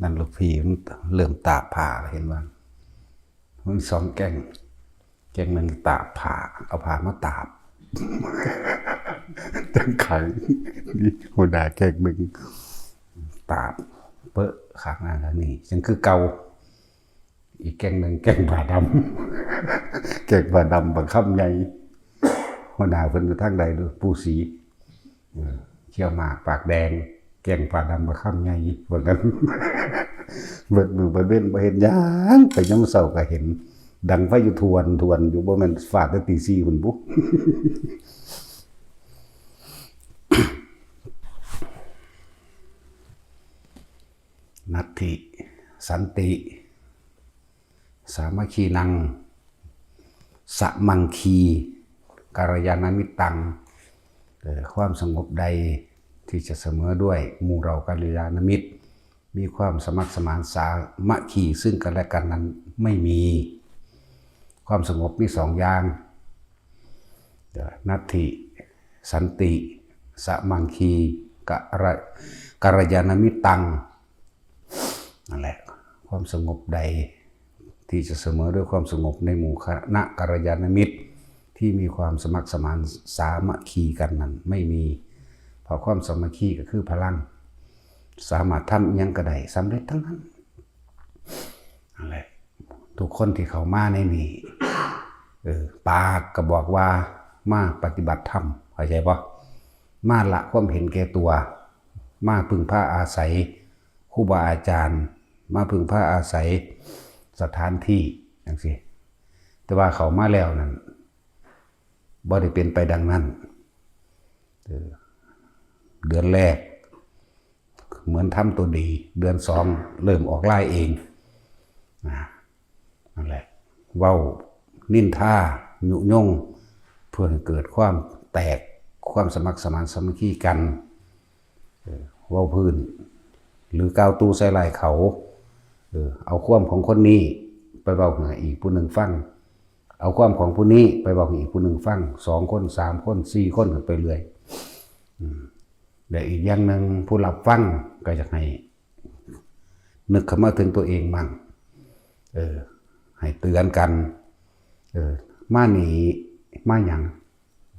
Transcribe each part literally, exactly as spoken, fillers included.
นั่นลูกพี่มันเริ่มตากผ้า เห็นว่ามันสองแก๊ง แก๊งหนึ่งตากผ้า เอาผ้ามาตากจังไขนี่หัวหน้าแก๊งหนึ่งตากเปอะข้างหน้าข้างนี้จังคือเก่า อีกแก๊งหนึ่งแก๊งผ้าดำ แก๊งผ้าดำบักคำใหญ่ หัวหน้าเพิ่นอยู่ทางใดดูปู่ศรี เออเขี้ยวหมากปากแดง แก๊งผ้าดำบักคำใหญ่ ว่ากัน เบิดมือเบิดเว้นบ่เห็นหยัง ไปยามเช้าก็เห็น ดังไฟอยู่ทวนทวนอยู่ บ่แม่นฟาดแต่ตีสี่พุ่นบุ นัตถิ สันติ สามัคคีนัง สะมังคี กัลยาณมิตตัง เอ่อความสงบใดที่จะเสมอด้วยหมู่เหล่ากัลยาณมิตร มีความสมัครสมานสามัคคีซึ่งกันและกันนั้นไม่มี ความสงบมีสองอย่าง เดี๋ยวนัตถิ สันติ สะมังคี กะระกัลยาณมิตตัง นั่นแหละ ความสงบใดที่จะเสมอด้วยความสงบในหมู่คณะกัลยาณมิตร ที่มีความสมัครสมานสามัคคีกันนั้นไม่มี เพราะความสามัคคีก็คือพลัง สามารถทำอิหยังก็ได้สำเร็จทั้งนั้น นั่นแหละ ทุกคนที่เข้ามาในนี้ เออ ปากก็บอกว่ามาปฏิบัติธรรม เข้าใจบ่ มาละความเห็นแก่ตัว มาพึ่งพาอาศัยครูบาอาจารย์ มาพึ่งพาอาศัยสถานที่จังซี้ แต่ว่าเข้ามาแล้วนั่น บ่ได้เป็นไปดังนั้น เออ เดือนแรก เหมือนทำตัวดี เดือนสองเริ่มออกลายเอง นะ นั่นแหละ เว้านินทา ยุยง เพื่อให้เกิดความแตก ความสมัครสมานสามัคคีกัน เออ เว้าพื้น หรือกล่าวตู่ใส่ร้ายเขา เออ เอาความของคนนี้ไปเว้าให้อีกผู้หนึ่งฟัง เอาความของผู้นี้ไปเว้าให้อีกผู้หนึ่งฟัง สองคน สามคน สี่คนไปเรื่อย อืม และอีกอย่างหนึ่งผู้รับฟังก็อยากให้นึกเข้ามาถึงตัวเองมั่ง เออ ให้เตือนกัน เออ มานี่มาหยัง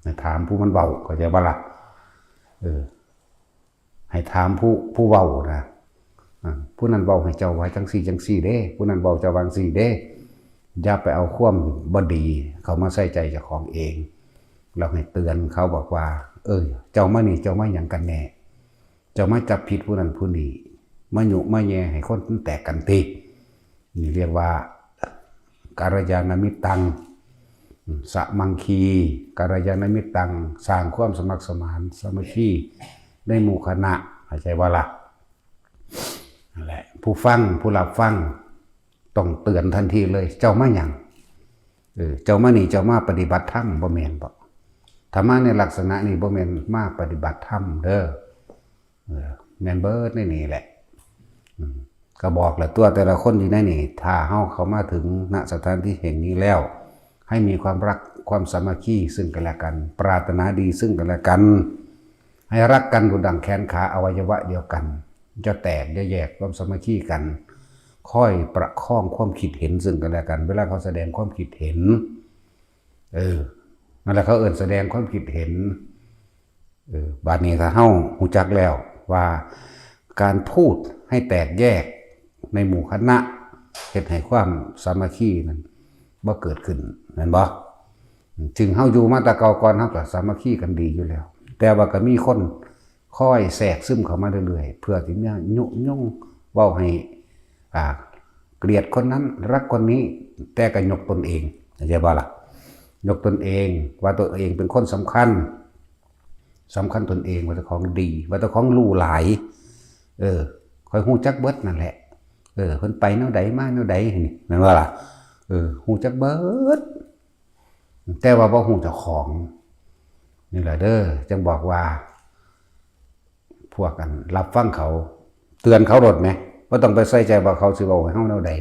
ให้ถามผู้มันเว้า เข้าใจบ่ล่ะ เออ ให้ถามผู้ผู้เว้านะ อ่า ผู้นั้นเว้าให้เจ้าว่าจังซี่จังซี่เด้ ผู้นั้นเว้าเจ้าว่าจังซี่เด้ อย่าไปเอาความบ่ดีเข้ามาใส่ใจเจ้าของเอง เราให้เตือนเขาบอกว่า เออ เจ้ามานี่เจ้ามาหยังกันแน่ เจ้ามาจับผิดผู้นั้นผู้นี้ มายุมาแย่ให้คนแตกกันติ นี่เรียกว่ากัลยาณมิตตัง สะมังคี กัลยาณมิตตัง สร้างความสมัครสมานสามัคคีในหมู่คณะ เข้าใจบ่ล่ะ นั่นแหละ ผู้ฟัง ผู้รับฟัง ต้องเตือนทันทีเลย เจ้ามาหยัง เออ เจ้ามานี่ เจ้ามาปฏิบัติธรรม บ่แม่นบ่ ถ้ามาในลักษณะนี้ บ่แม่นมาปฏิบัติธรรมเด้อ เออ แม่นเบิดในนี่แหละ อืม ก็บอกแหละตัวแต่ละคนอยู่ในนี่ ถ้าเฮาเข้ามาถึง ณ สถานที่แห่งนี้แล้ว ให้มีความรัก ความสามัคคีซึ่งกันและกัน ปรารถนาดีซึ่งกันและกัน ให้รักกันดุจดั่งแขนขาอวัยวะเดียวกัน จะแตกจะแยกความสามัคคีกัน ค่อยประคองความคิดเห็นซึ่งกันและกัน เวลาเขาแสดงความคิดเห็น เออ นั่นแหละเขาเอิ้นแสดงความคิดเห็น เออ บัดนี้ถ้าเฮาฮู้จักแล้วว่าการพูดให้แตกแยกในหมู่คณะ เฮ็ดให้ความสามัคคีนั้นบ่เกิดขึ้น แม่นบ่ ถึงเฮาอยู่มาแต่เก่าก่อน เฮาก็สามัคคีกันดีอยู่แล้ว แต่ว่าก็มีคนคอยแทรกซึมเข้ามาเรื่อยๆ เพื่อที่จะยุยงเว้าให้ อ่า เกลียดคนนั้น รักคนนี้ แต่ก็ยกตนเอง เข้าใจบ่ล่ะ ยกตนเอง ว่าตัวเองเป็นคนสำคัญ สำคัญตนเอง ว่าเจ้าของดี ว่าเจ้าของรู้หลาย เออ ข้อยฮู้จักเบิดนั่นแหละ เออ เพิ่นไปแนวใดมาแนวใดนี่ แม่นบ่ล่ะ เออ ฮู้จักเบิด แต่ว่าบ่ฮู้เจ้าของ นี่แหละเด้อ จั่งบอกว่า พวกอันรับฟังเขา เตือนเขาโลดแหม บ่ต้องไปใส่ใจว่าเขาสิเว้าให้เฮาแนวใด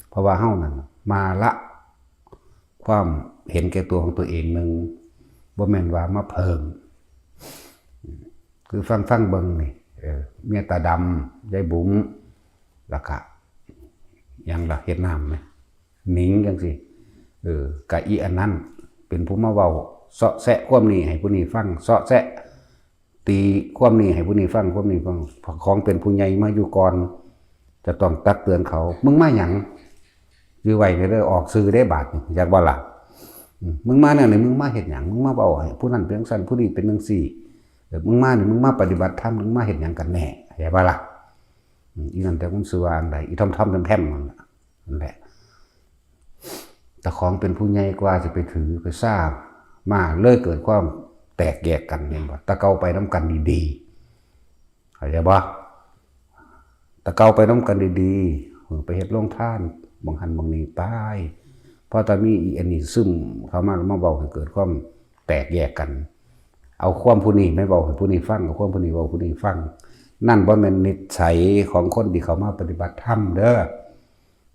เพราะว่าเฮานั่นมาละความเห็นแก่ตัวของตัวเองหนึ่ง บ่แม่นว่ามาเพิ่ม คือฟังฟังเบิ่งนี่ เออ เมียตาดำ ยายบุ๋ม แล้วก็หยังล่ะ เฮ็ดน้ำไหม หนิงจังซี่ เออ กะอีอันนั้น เป็นผู้มาเว้า เซาะแซะความนี้ให้ผู้นี้ฟัง เซาะแซะ ตีความนี้ให้ผู้นี้ฟัง ความนี้ฟัง ของเป็นผู้ใหญ่มาอยู่ก่อน จะต้องตักเตือนเขา มึงมาหยัง อยู่ไว้เด้อ ออกซื่อได้บาดนี่ อยากว่าล่ะ อืม มึงมาแนวนี้ มึงมาเฮ็ดหยัง มึงมาเว้าให้ผู้นั้นเป็นจังซั่น ผู้นี้เป็นจังซี่ เออ มึงมานี่ มึงมาปฏิบัติธรรม มึงมาเฮ็ดหยังกันแน่ อยากว่าล่ะ อืม อีนั่นแต่มันสิว่าอันใด อีทอมๆแพมๆนั่นแหละ นั่นแหละ แต่ของเป็นผู้ใหญ่กว่าสิไปถือไปซ่า มาเลยเกิดความแตกแยกกัน เห็นบ่ แต่เก่าไปนำกันดีๆ เข้าใจบ่ แต่เก่าไปนำกันดีๆ เออ ไปเฮ็ดโรงทาน หม่องหั้นหม่องนี้ไป เพราะถ้ามีอีอันนี้ซึมเข้ามาแล้วมาเว้าให้เกิดความแตกแยกกัน เอาความผู้นี้ไม่เว้าให้ผู้นี้ฟัง เอาความผู้นี้เว้าผู้นี้ฟัง นั่นบ่แม่นนิสัยของคนที่เขามาปฏิบัติธรรมเด้อ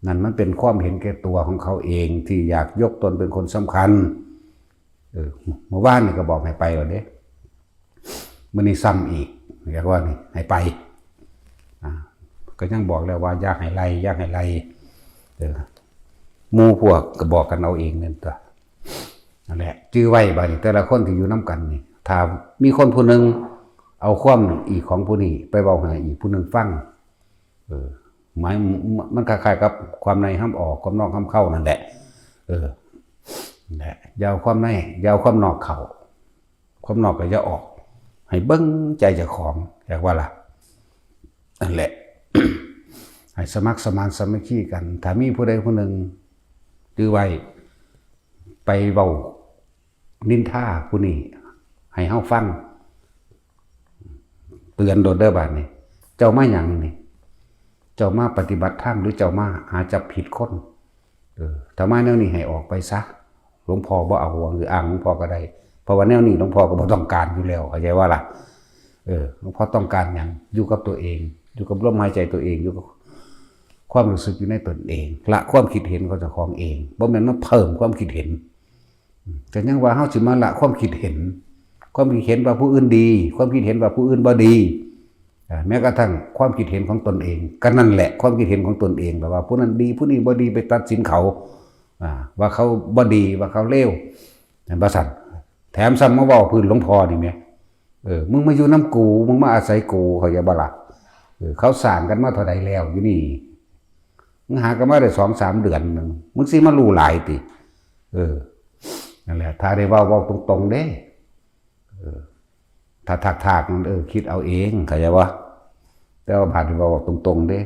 นั่นมันเป็นความเห็นแก่ตัวของเขาเองที่อยากยกตนเป็นคนสำคัญ เออ เมื่อวานนี่ก็บอกให้ไปแล้วเด้ มื้อนี้ซ้ำอีก เรียกว่านี่ ให้ไป อ่า ก็ยังบอกแล้วว่าอย่าให้ไล่ อย่าให้ไล่ เออ หมู่พวกก็บอกกันเอาเองนั่นตัว นั่นแหละ จื่อไว้บาดนี้ แต่ละคนที่อยู่นำกันนี่ ถ้ามีคนผู้หนึ่งเอาความอีกของผู้นี้ไปเว้าให้อีกผู้หนึ่งฟัง เออ หมาย มันคล้ายๆกับความในห้ามออก ความนอกห้ามเข้านั่นแหละ เออ นั่นแหละ อย่าเอาความใน อย่าเอาความนอกเข้า ความนอกก็อย่าออก ให้เบิ่งใจเจ้าของ เรียกว่าล่ะ นั่นแหละ ให้สมัครสมานสามัคคีกัน ถ้ามีผู้ใดผู้หนึ่ง จื่อไว้ ไปเว้านินทาผู้นี้ให้เฮาฟัง เตือนโดดเด้อบาดนี้ เจ้ามาหยังนี่ เจ้ามาปฏิบัติธรรมหรือเจ้ามาหาจับผิดคน เออ ถ้ามาแนวนี้ให้ออกไปซะ หลวงพ่อบ่เอา หรืออ้างหลวงพ่อก็ได้ เพราะว่าแนวนี้หลวงพ่อก็บ่ต้องการอยู่แล้ว เข้าใจว่าล่ะ เออ หลวงพ่อต้องการหยัง อยู่กับตัวเอง อยู่กับลมหายใจตัวเอง อยู่กับความรู้สึกอยู่ในตนเอง ละความคิดเห็นของเจ้าของเอง บ่แม่นมาเพิ่มความคิดเห็น ก็ยังว่าเฮาสิมาละความคิดเห็น ความคิดเห็นว่าผู้อื่นดี ความคิดเห็นว่าผู้อื่นบ่ดี อ่า แม้กระทั่งความคิดเห็นของตนเอง ก็นั่นแหละความคิดเห็นของตนเอง แต่ว่าผู้นั้นดี ผู้นี้บ่ดี ไปตัดสินเขา อ่า ว่าเขาบ่ดี ว่าเขาเลว นั่นบ่ซั่น แถมซ้ำมาเว้าพื้นหลวงพ่อนี่แหม เออ มึงมาอยู่นำกู มึงมาอาศัยกู เข้าใจบ่ล่ะ เออ เขาสร้างกันมาเท่าใดแล้วอยู่นี่ มึงหากันมาได้สองสามเดือนหนึ่ง มึงสิมารู้หลายติ เออ นั่นแหละ ถ้าได้เว้า เว้าตรงๆเด้ เออ ถ้าถากๆนั่น เออ คิดเอาเอง เข้าใจบ่ แต่ว่าบาดนี้เว้าตรงๆเด้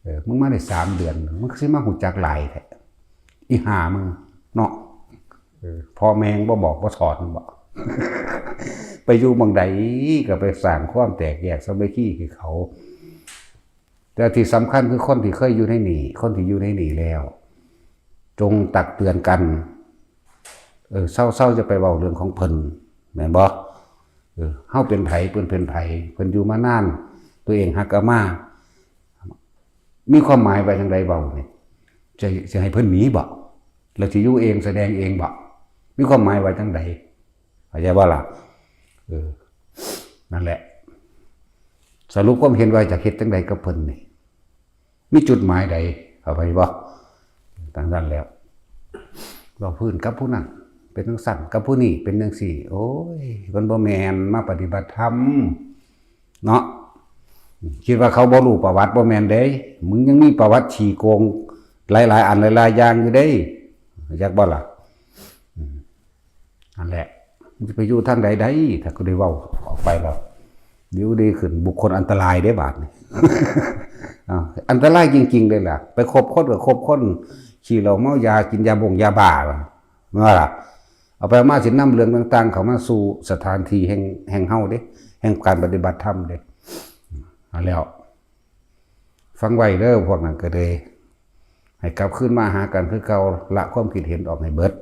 เออ มึงมาได้สามเดือน มึงสิมาฮู้จักหลายแท้ อีห่ามึงเนาะ เออ พ่อแม่บ่บอกบ่สอนบ่ ไปอยู่หม่องใดก็ไปสร้างความแตกแยกสามัคคีให้เขา แต่ที่สำคัญคือคนที่เคยอยู่ในนี่ คนที่อยู่ในนี่แล้ว จงตักเตือนกัน เออ เซาๆจะไปเว้าเรื่องของเพิ่น แม่นบ่ เออ เฮาเป็นไผ เพิ่นเป็นไผ เพิ่นอยู่มานาน ตัวเองหากะมา มีความหมายว่าจังใดเว้านี่ จะ จะให้เพิ่นหนีบ่ แล้วสิอยู่เองแสดงเองบ่ มีความหมายว่าจังใด เข้าใจบ่ล่ะ เออ นั่นแหละ สรุปความเห็นว่าจะเฮ็ดจังใดกับเพิ่นนี่ มีจุดหมายใด เข้าใจบ่ ตั้งนั้นแล้ว เว้าพื้นกับผู้นั้น เป็นจังซั่น กับผู้นี้ เป็นจังซี่ โอ้ย มันบ่แม่น มาปฏิบัติธรรม เนาะ คิดว่าเขาบ่รู้ประวัติ บ่แม่นเด้ มึงยังมีประวัติขี้โกงหลายๆอันหลายๆอย่างอยู่เด้ จักบ่ล่ะ อืม นั่นแหละ มันจะไปอยู่ทางใดได้ ถ้ากูได้เว้าออกไปแล้ว เดี๋ยวได้ขึ้นบุคคลอันตรายเด้บาดนี้ อ้าว อันตรายจริงๆเลยล่ะ ไปคบคนก็คบคนขี้เหล้าเมายา กินยาบงยาบ้าล่ะ นั่นล่ะ เอาไปเอามาสินำเรื่องต่างๆเข้ามาสู่สถานที่แห่ง แห่งเฮาเด้ แห่งการปฏิบัติธรรมเด้ เอาแล้ว ฟังไว้เด้อ พวกนั้นก็เลย ให้กลับคืนมาหากันคือเก่า ละความคิดเห็นออกให้เบิด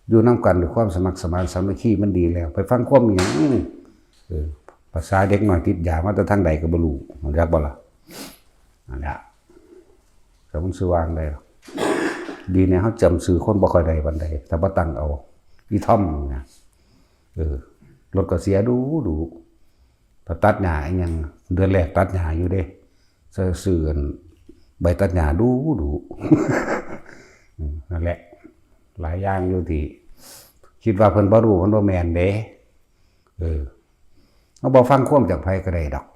อยู่นำกันด้วยความสมัครสมานสามัคคีมันดีแล้ว ไปฟังความอีหยัง เออ ภาษาเด็กน้อยติดยามาแต่ทางใดก็บ่รู้ มันจักบ่ล่ะ นั่นล่ะ แต่มันสิว่าจั่งใดล่ะ ดีแน่เฮาจำชื่อคนบ่ค่อยได้ปานใด ถ้าบ่ตั้งเอา อีทอมนะ เออ รถก็เสียดูดู ไปตัดหญ้าอีหยัง เดือนแรกตัดหญ้าอยู่เด้ ซื้อ ซื้ออัน ใบตัดหญ้าดูดู อืม นั่นแหละ หลายอย่างอยู่ที่ คิดว่าเพิ่นบ่รู้ มันบ่แม่นเด้ เออ เฮาบ่ฟังความจากไผก็ได้ดอก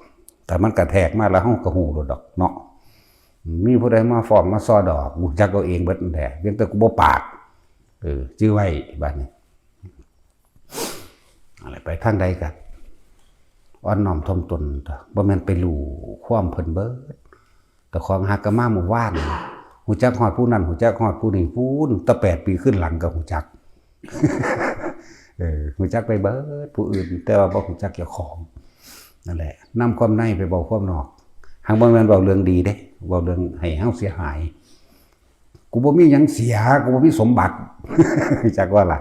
แต่มันกระแทกมาแล้วเฮาก็ฮู้โลดดอกเนาะ มีผู้ใดมาฟ้องมาซอดอก กูจักเอาเองเบิดนั่นแหละ เพียงแต่กูบ่ปาก เออ จื่อไว้บัดนี้ อะไรไปทางใดก็อ่อนน้อมถ่อมตน บ่แม่นไปรู้ความเพิ่นเบิด แต่ของหักก็มาเมื่อวาน ฮู้จักฮอดผู้นั้น ฮู้จักฮอดผู้นี้ พู้น แต่แปดปีขึ้นหลังก็ฮู้จัก เออ ฮู้จักไปเบิดผู้อื่น แต่ว่าบ่ฮู้จักเจ้าของ นั่นแหละ นำความในไปเว้าความนอก หากบ่แม่นเว้าเรื่องดีเด้ เว้าเรื่องให้เฮาเสียหาย กูบ่มีหยังเสีย กูบ่มีสมบัติ จักว่าล่ะ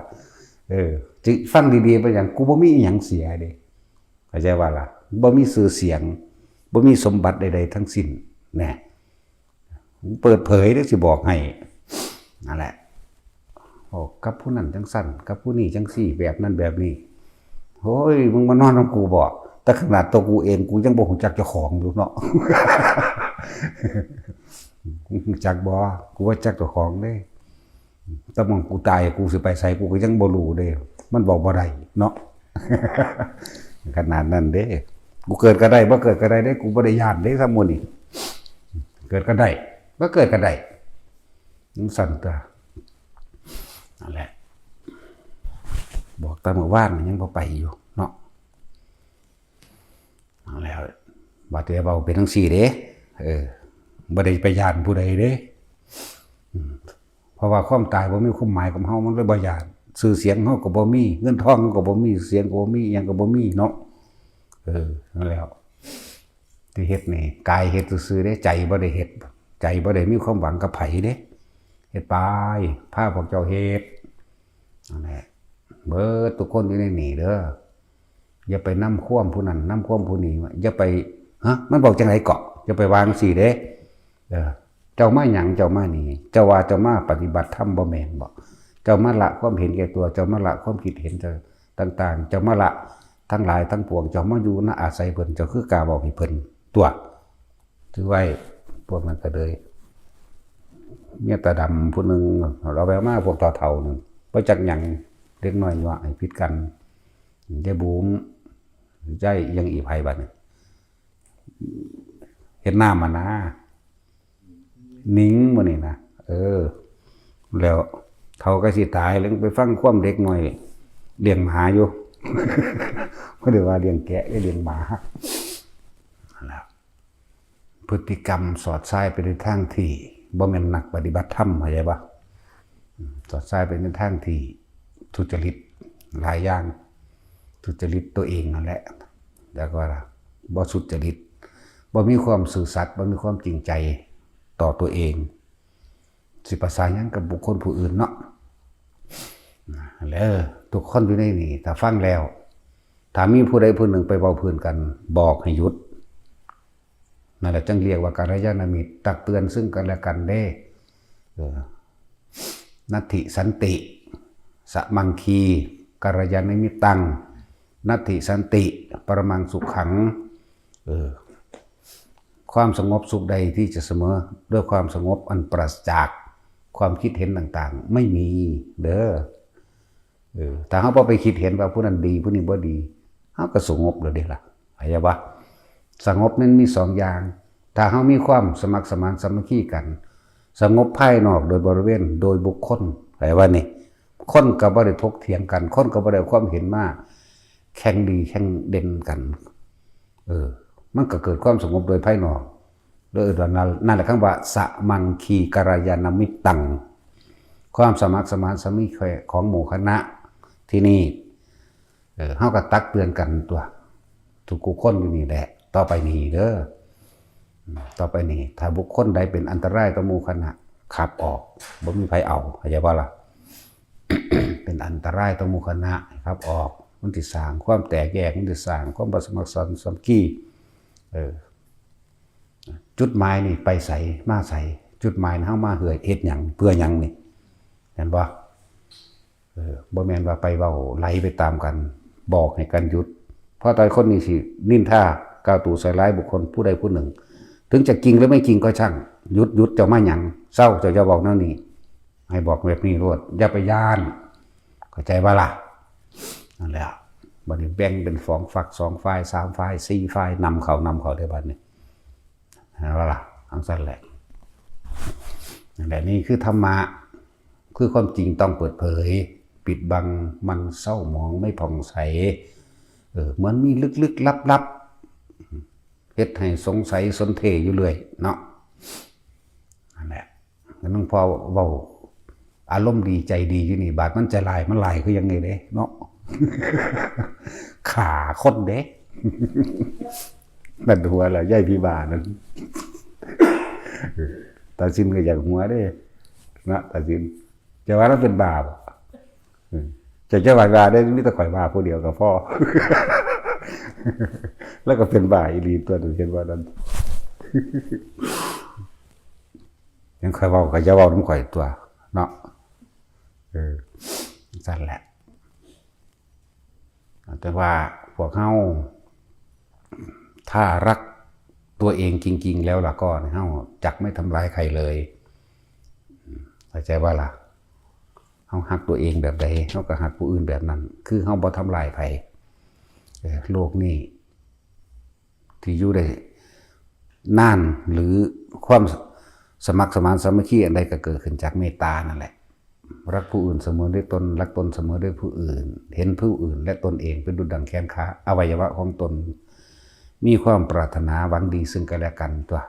เออ จิฟังดีๆ เป็นหยัง กูบ่มีอิหยังเสียเด้ เข้าใจว่าล่ะ บ่มีชื่อเสียง บ่มีสมบัติใดๆ ทั้งสิ้น แน่ เปิดเผยเด้อ สิบอกให้ นั่นแหละ โอ้ กับผู้นั้นจังซั่น กับผู้นี้จังซี่ แบบนั้นแบบนี้ โอ้ย มึงมานอนนำกูบ่ แต่ขนาดตัวกูเอง กูยังบ่ฮู้จักเจ้าของอยู่เนาะ มึงฮู้จักบ่ กูว่าจักเจ้าของเด้ แต่หม่องกูตาย กูสิไปไส กูก็ยังบ่รู้เด้ มันบอกบ่ได้เนาะ ขนาดนั้นเด้ กูเกิดก็ได้ บ่เกิดก็ได้เด้ กูบ่ได้ย้านเด้ ซำมื้อนี้ เกิดก็ได้ บ่เกิดก็ได้ จังซั่นตัว นั่นแหละ บอกแต่มื้อวานยังบ่ไปอยู่เนาะ เอาแล้ว บาดเจ็บเบาเป็นจังซี่เด้ เออ บ่ได้ไปย้านผู้ใดเด้ อืม เพราะว่าความตายบ่มีความหมายกับเฮา มันเลยบ่ย้าน ชื่อเสียงเฮาก็บ่มี เงินทองเฮาก็บ่มี เสียงก็บ่มี อิหยังก็บ่มีเนาะ เออ นั่นแหล้ว ที่เฮ็ดนี่ กายเฮ็ดซื่อๆเด้ ใจบ่ได้เฮ็ด ใจบ่ได้มีความหวังกับไผเด้ เฮ็ดไป พาพวกเจ้าเฮ็ด นั่นแหละ เบิดทุกคนอยู่ในนี่เด้อ อย่าไปนำความผู้นั้น นำความผู้นี้ อย่าไป ฮะ มันบอกจังได๋เกาะ อย่าไปวางซี้เด้ เออ เจ้ามาหยัง เจ้ามานี่ เจ้าว่าเจ้ามาปฏิบัติธรรมบ่แม่นบ่ เจ้ามาละความเห็นแก่ตัว เจ้ามาละความคิดเห็นเจ้าต่างๆ เจ้ามาละทั้งหลายทั้งปวง เจ้ามาอยู่ณอาศัยเพิ่น เจ้าคือกล้าบอกให้เพิ่นตัว ถือไว้ พวกนั้นก็เลย เมียตาดำผู้หนึ่ง เราแววมาพวกเฒ่าๆนั่น บ่จักหยัง เด็กน้อยยั่วให้ผิดกัน ยายบุ๋ม ยายยังอีไผบัดนี้ เฮ็ดน้ำมานะ หนิงมื้อนี้นะ เออ แล้วเฒ่าก็สิตายแล้วไปฟังความเด็กน้อยเลี้ยงหมาอยู่ บ่ได้ว่าเลี้ยงแกะ เลี้ยงหมา นั่นล่ะ พฤติกรรมสอดส่ายไปในทางที่บ่แม่นนักปฏิบัติธรรม เข้าใจบ่ อืม สอดส่ายไปในทางที่ทุจริตหลายอย่าง ทุจริตตัวเองนั่นแหละ แล้วก็บ่สุจริต บ่มีความซื่อสัตย์ บ่มีความจริงใจต่อตัวเอง สิประสานหยังกับบุคคลผู้อื่นเนาะ แล้วทุกคนอยู่ในนี่ ถ้าฟังแล้ว ถ้ามีผู้ใดผู้หนึ่งไปเว้าพื้นกัน บอกให้หยุด นั่นแหละจึงเรียกว่ากัลยาณมิตร ตักเตือนซึ่งกันและกันเด้ เออ นัตถิสันติ สมังคี กัลยาณมิตตัง นัตถิสันติ ปรมังสุขัง เออ ความสงบสุขใดที่จะเสมอด้วยความสงบอันปราศจากความคิดเห็นต่างๆ ไม่มีเด้อ เออ ถ้าเฮาบ่ไปคิดเห็นว่าผู้นั้นดี ผู้นี้บ่ดี เฮาก็สงบแล้วเด้ล่ะ เข้าใจบ่ สงบนั้นมีสองอย่าง ถ้าเฮามีความสมัครสมานสามัคคีกัน สงบภายนอกโดยบริเวณ โดยบุคคล เข้าใจบ่นี่ คนก็บ่ได้ถกเถียงกัน คนก็บ่ได้เอาความเห็นมาแข่งดีแข่งเด่นกัน เออ มันก็เกิดความสงบโดยภายนอก โดยนั่น นั่นแหละคำว่า สมังคีกัลยาณมิตตัง ความสมัครสมานสามัคคีของหมู่คณะที่นี่ เออ เฮาก็ตักเตือนกันตัว ทุกคนอยู่นี่แหละ ต่อไปนี้เด้อ อืม ต่อไปนี้ ถ้าบุคคลใดเป็นอันตรายต่อหมู่คณะ ขับออก บ่มีไผเอา เข้าใจบ่ล่ะ เป็นอันตรายต่อหมู่คณะ ขับออก มันสิสร้างความแตกแยก มันสิสร้างความบ่สมัครสมานสามัคคี เออ จุดหมายนี่ไปไส มาไส จุดหมายนี่เฮามาเพื่อเฮ็ดหยัง เพื่อหยังนี่ เห็นบ่ เออ บ่แม่นว่าไปเว้าไหลไปตามกัน บอกให้กันหยุด เพราะแต่คนนี้สินินทากล่าวตู่ใส่ร้ายบุคคลผู้ใดผู้หนึ่ง ถึงจะจริงหรือไม่จริงก็ช่าง หยุด หยุด เจ้ามาหยัง เซา เจ้าอย่าเว้าแนวนี้ ให้บอกแบบนี้โลด อย่าไปย้าน เข้าใจบ่ล่ะ นั่นแหละ บัดนี้แบ่งเป็นสองฝักสองฝ่าย สามฝ่าย สี่ฝ่าย นำเขา นำเขาเด้อบัดนี้ เห็นบ่ล่ะ จั่งซั้นแหละ นั่นแหละ นี่คือธรรมะ คือความจริงต้องเปิดเผย ปิดบังมันเศร้าหมองไม่ผ่องใส เออ เหมือนมีลึกๆลับๆ เฮ็ดให้สงสัยสนเทอยู่เรื่อยเนาะ นั่นแหละ หลวงพ่อเว้า อารมณ์ดีใจดีอยู่นี่ บาดมันใจร้าย มันร้ายคือหยังไงเด้เนาะ ฆ่าคนเด้ นั่นหัวละ ยายผีบ้านั่น ตาซินก็อยากหัวเด้ นะ ตาซิน จะว่าเราเป็นบ้าบ่ อืม จะ จะว่าบ้าได้ มีแต่ข่อยบ้าผู้เดียวก็พอ แล้วก็เป็นบ้าอีหลีตัวนึง เห็นว่านั้น ยังข่อยเว้า ก็จะเว้านำข่อยตัว เนาะ เออ จั่งซั้นแหละ แต่ว่าพวกเฮา ถ้ารักตัวเองจริงๆแล้วล่ะก็ เฮาจักไม่ทำร้ายใครเลย เข้าใจบ่ล่ะ เฮาฮักตัวเองแบบใด เฮาก็ฮักผู้อื่นแบบนั้น คือเฮาบ่ทำร้ายไผ เออ โลกนี้ ที่อยู่ได้นาน หรือความสมัครสมานสามัคคีอันใดก็เกิดขึ้นจากเมตตานั่นแหละ รักผู้อื่นเสมอด้วยตน รักตนเสมอด้วยผู้อื่น เห็นผู้อื่นและตนเองเป็นดุจดังแขนขา อวัยวะของตน มีความปรารถนาหวังดีซึ่งกันและกันตัว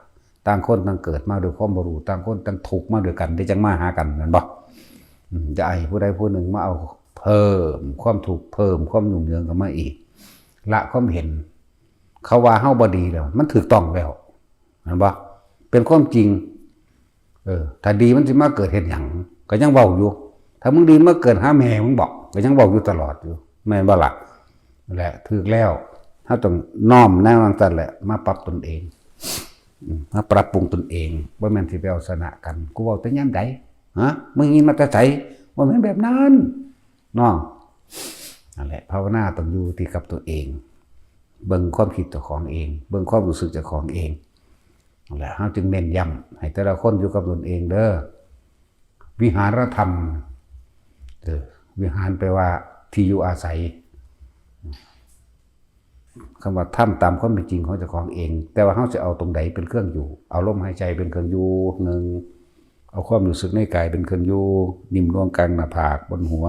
ต่างคนต่างเกิดมาด้วยความบ่รู้ ต่างคนต่างทุกข์มาด้วยกัน ได้จังมาหากัน แม่นบ่ อืม จะให้ผู้ใดผู้หนึ่งมาเอาเพิ่มความทุกข์ เพิ่มความยุ่งเหยิงเข้ามาอีก ละความเห็น เขาว่าเฮาบ่ดีแล้ว มันถูกต้องแล้ว แม่นบ่ เป็นความจริง เออ ถ้าดีมันสิมาเกิดเฮ็ดหยัง ก็ยังเว้าอยู่ ถ้ามึงดีมาเกิดหาแม่มึงบ่ ก็ยังเว้าอยู่ตลอดอยู่ แม่นบ่ล่ะ นั่นแหละ ถูกแล้ว เฮาต้องน้อมแนวจั่งซั้นแหละ มาปรับตนเอง อืม มาปรับปรุงตนเอง บ่แม่นสิไปเอาชนะกัน กูเว้าแต่ยามใด ฮะ มึงยินมาแต่ไส บ่แม่นแบบนั้น เนาะ นั่นแหละ ภาวนาต้องอยู่ที่กับตัวเอง เบิ่งความคิดเจ้าของเอง เบิ่งความรู้สึกเจ้าของเอง นั่นแหละ เฮาจึงเน้นย้ำให้แต่ละคนอยู่กับตนเองเด้อ วิหารธรรม เออ วิหารแปลว่าที่อยู่อาศัย คำว่าธรรมตามความเป็นจริงของเจ้าของเอง แต่ว่าเฮาสิเอาตรงใดเป็นเครื่องอยู่ เอาลมหายใจเป็นเครื่องอยู่ หนึ่ง เอาความรู้สึกในกายเป็นเครื่องอยู่ นิ่มลงกลางหน้าผาก บนหัว